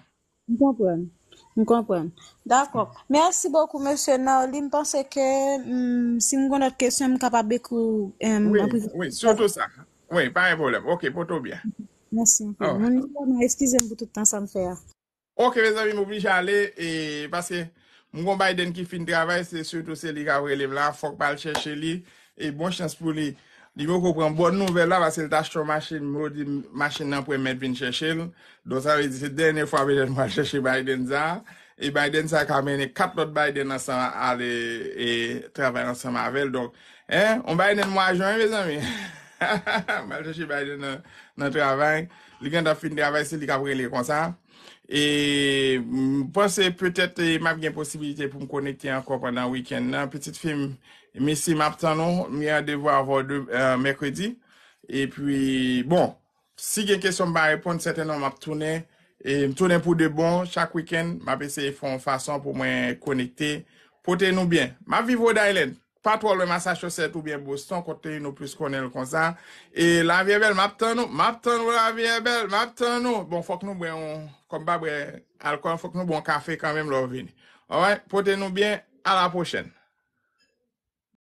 M konprann. M konprann. Dakò. Mèsi bokou, mesye Norly. M panse ke, mm, si m gen lòt kesyon, m kapab ekri w, em, wi, wi, sitou sa. Wi, pa gen pwoblèm. Ok, pote w byen. Mèsi anpil. Moun nan, eskize m pou tout tan sa m fè a. Ok, mezanmi, m oblije ale, e, paske m gon Biden ki fin travay, se sitou se li k ap rele m la, fòk m al chèche li, e bon chans pou li. Li poko pran bòn nouvèl la, paske li t achte yon machin, yo di machin nan pwen mèt vin chèche l. Donk, sa vle di se dènye fwa petèt m pral chèche Biden sa. E Biden sa ka mennen kat lòt Biden ansanm ale e travay ansanm avè l. Donk, en, yon Biden mwa jen, mezanmi. M al chèche Biden nan, nan travay. Li gentan fin travay, se li k ap rele konsa. E m panse petèt, e, m ap gen posibilite pou m konekte ankò pandan wikenn nan. Pitit fi m, Missy, m ap tann ou. M gen randevou avè w de, e, mèkredi. Epi, bon, si gen kesyon m pa reponn, sètènman m ap tounen. E m tounen pou de bon chak wikenn. M ap eseye fè yon fason pou mwen konekte. Pote nou byen. M ap viv Rhode Island. Pa twò lwen Massachusetts oubyen Boston, kote nou plis konnen l konsa. E lavi e bèl, m ap tann ou, m ap tann ou, lavi e bèl, m ap tann ou. Bon, fòk nou bwè yon, kòm pa bwè alkòl, fòk nou bwè yon kafe kanmenm lè w vini. Alright, pote nou byen, a la pwochèn.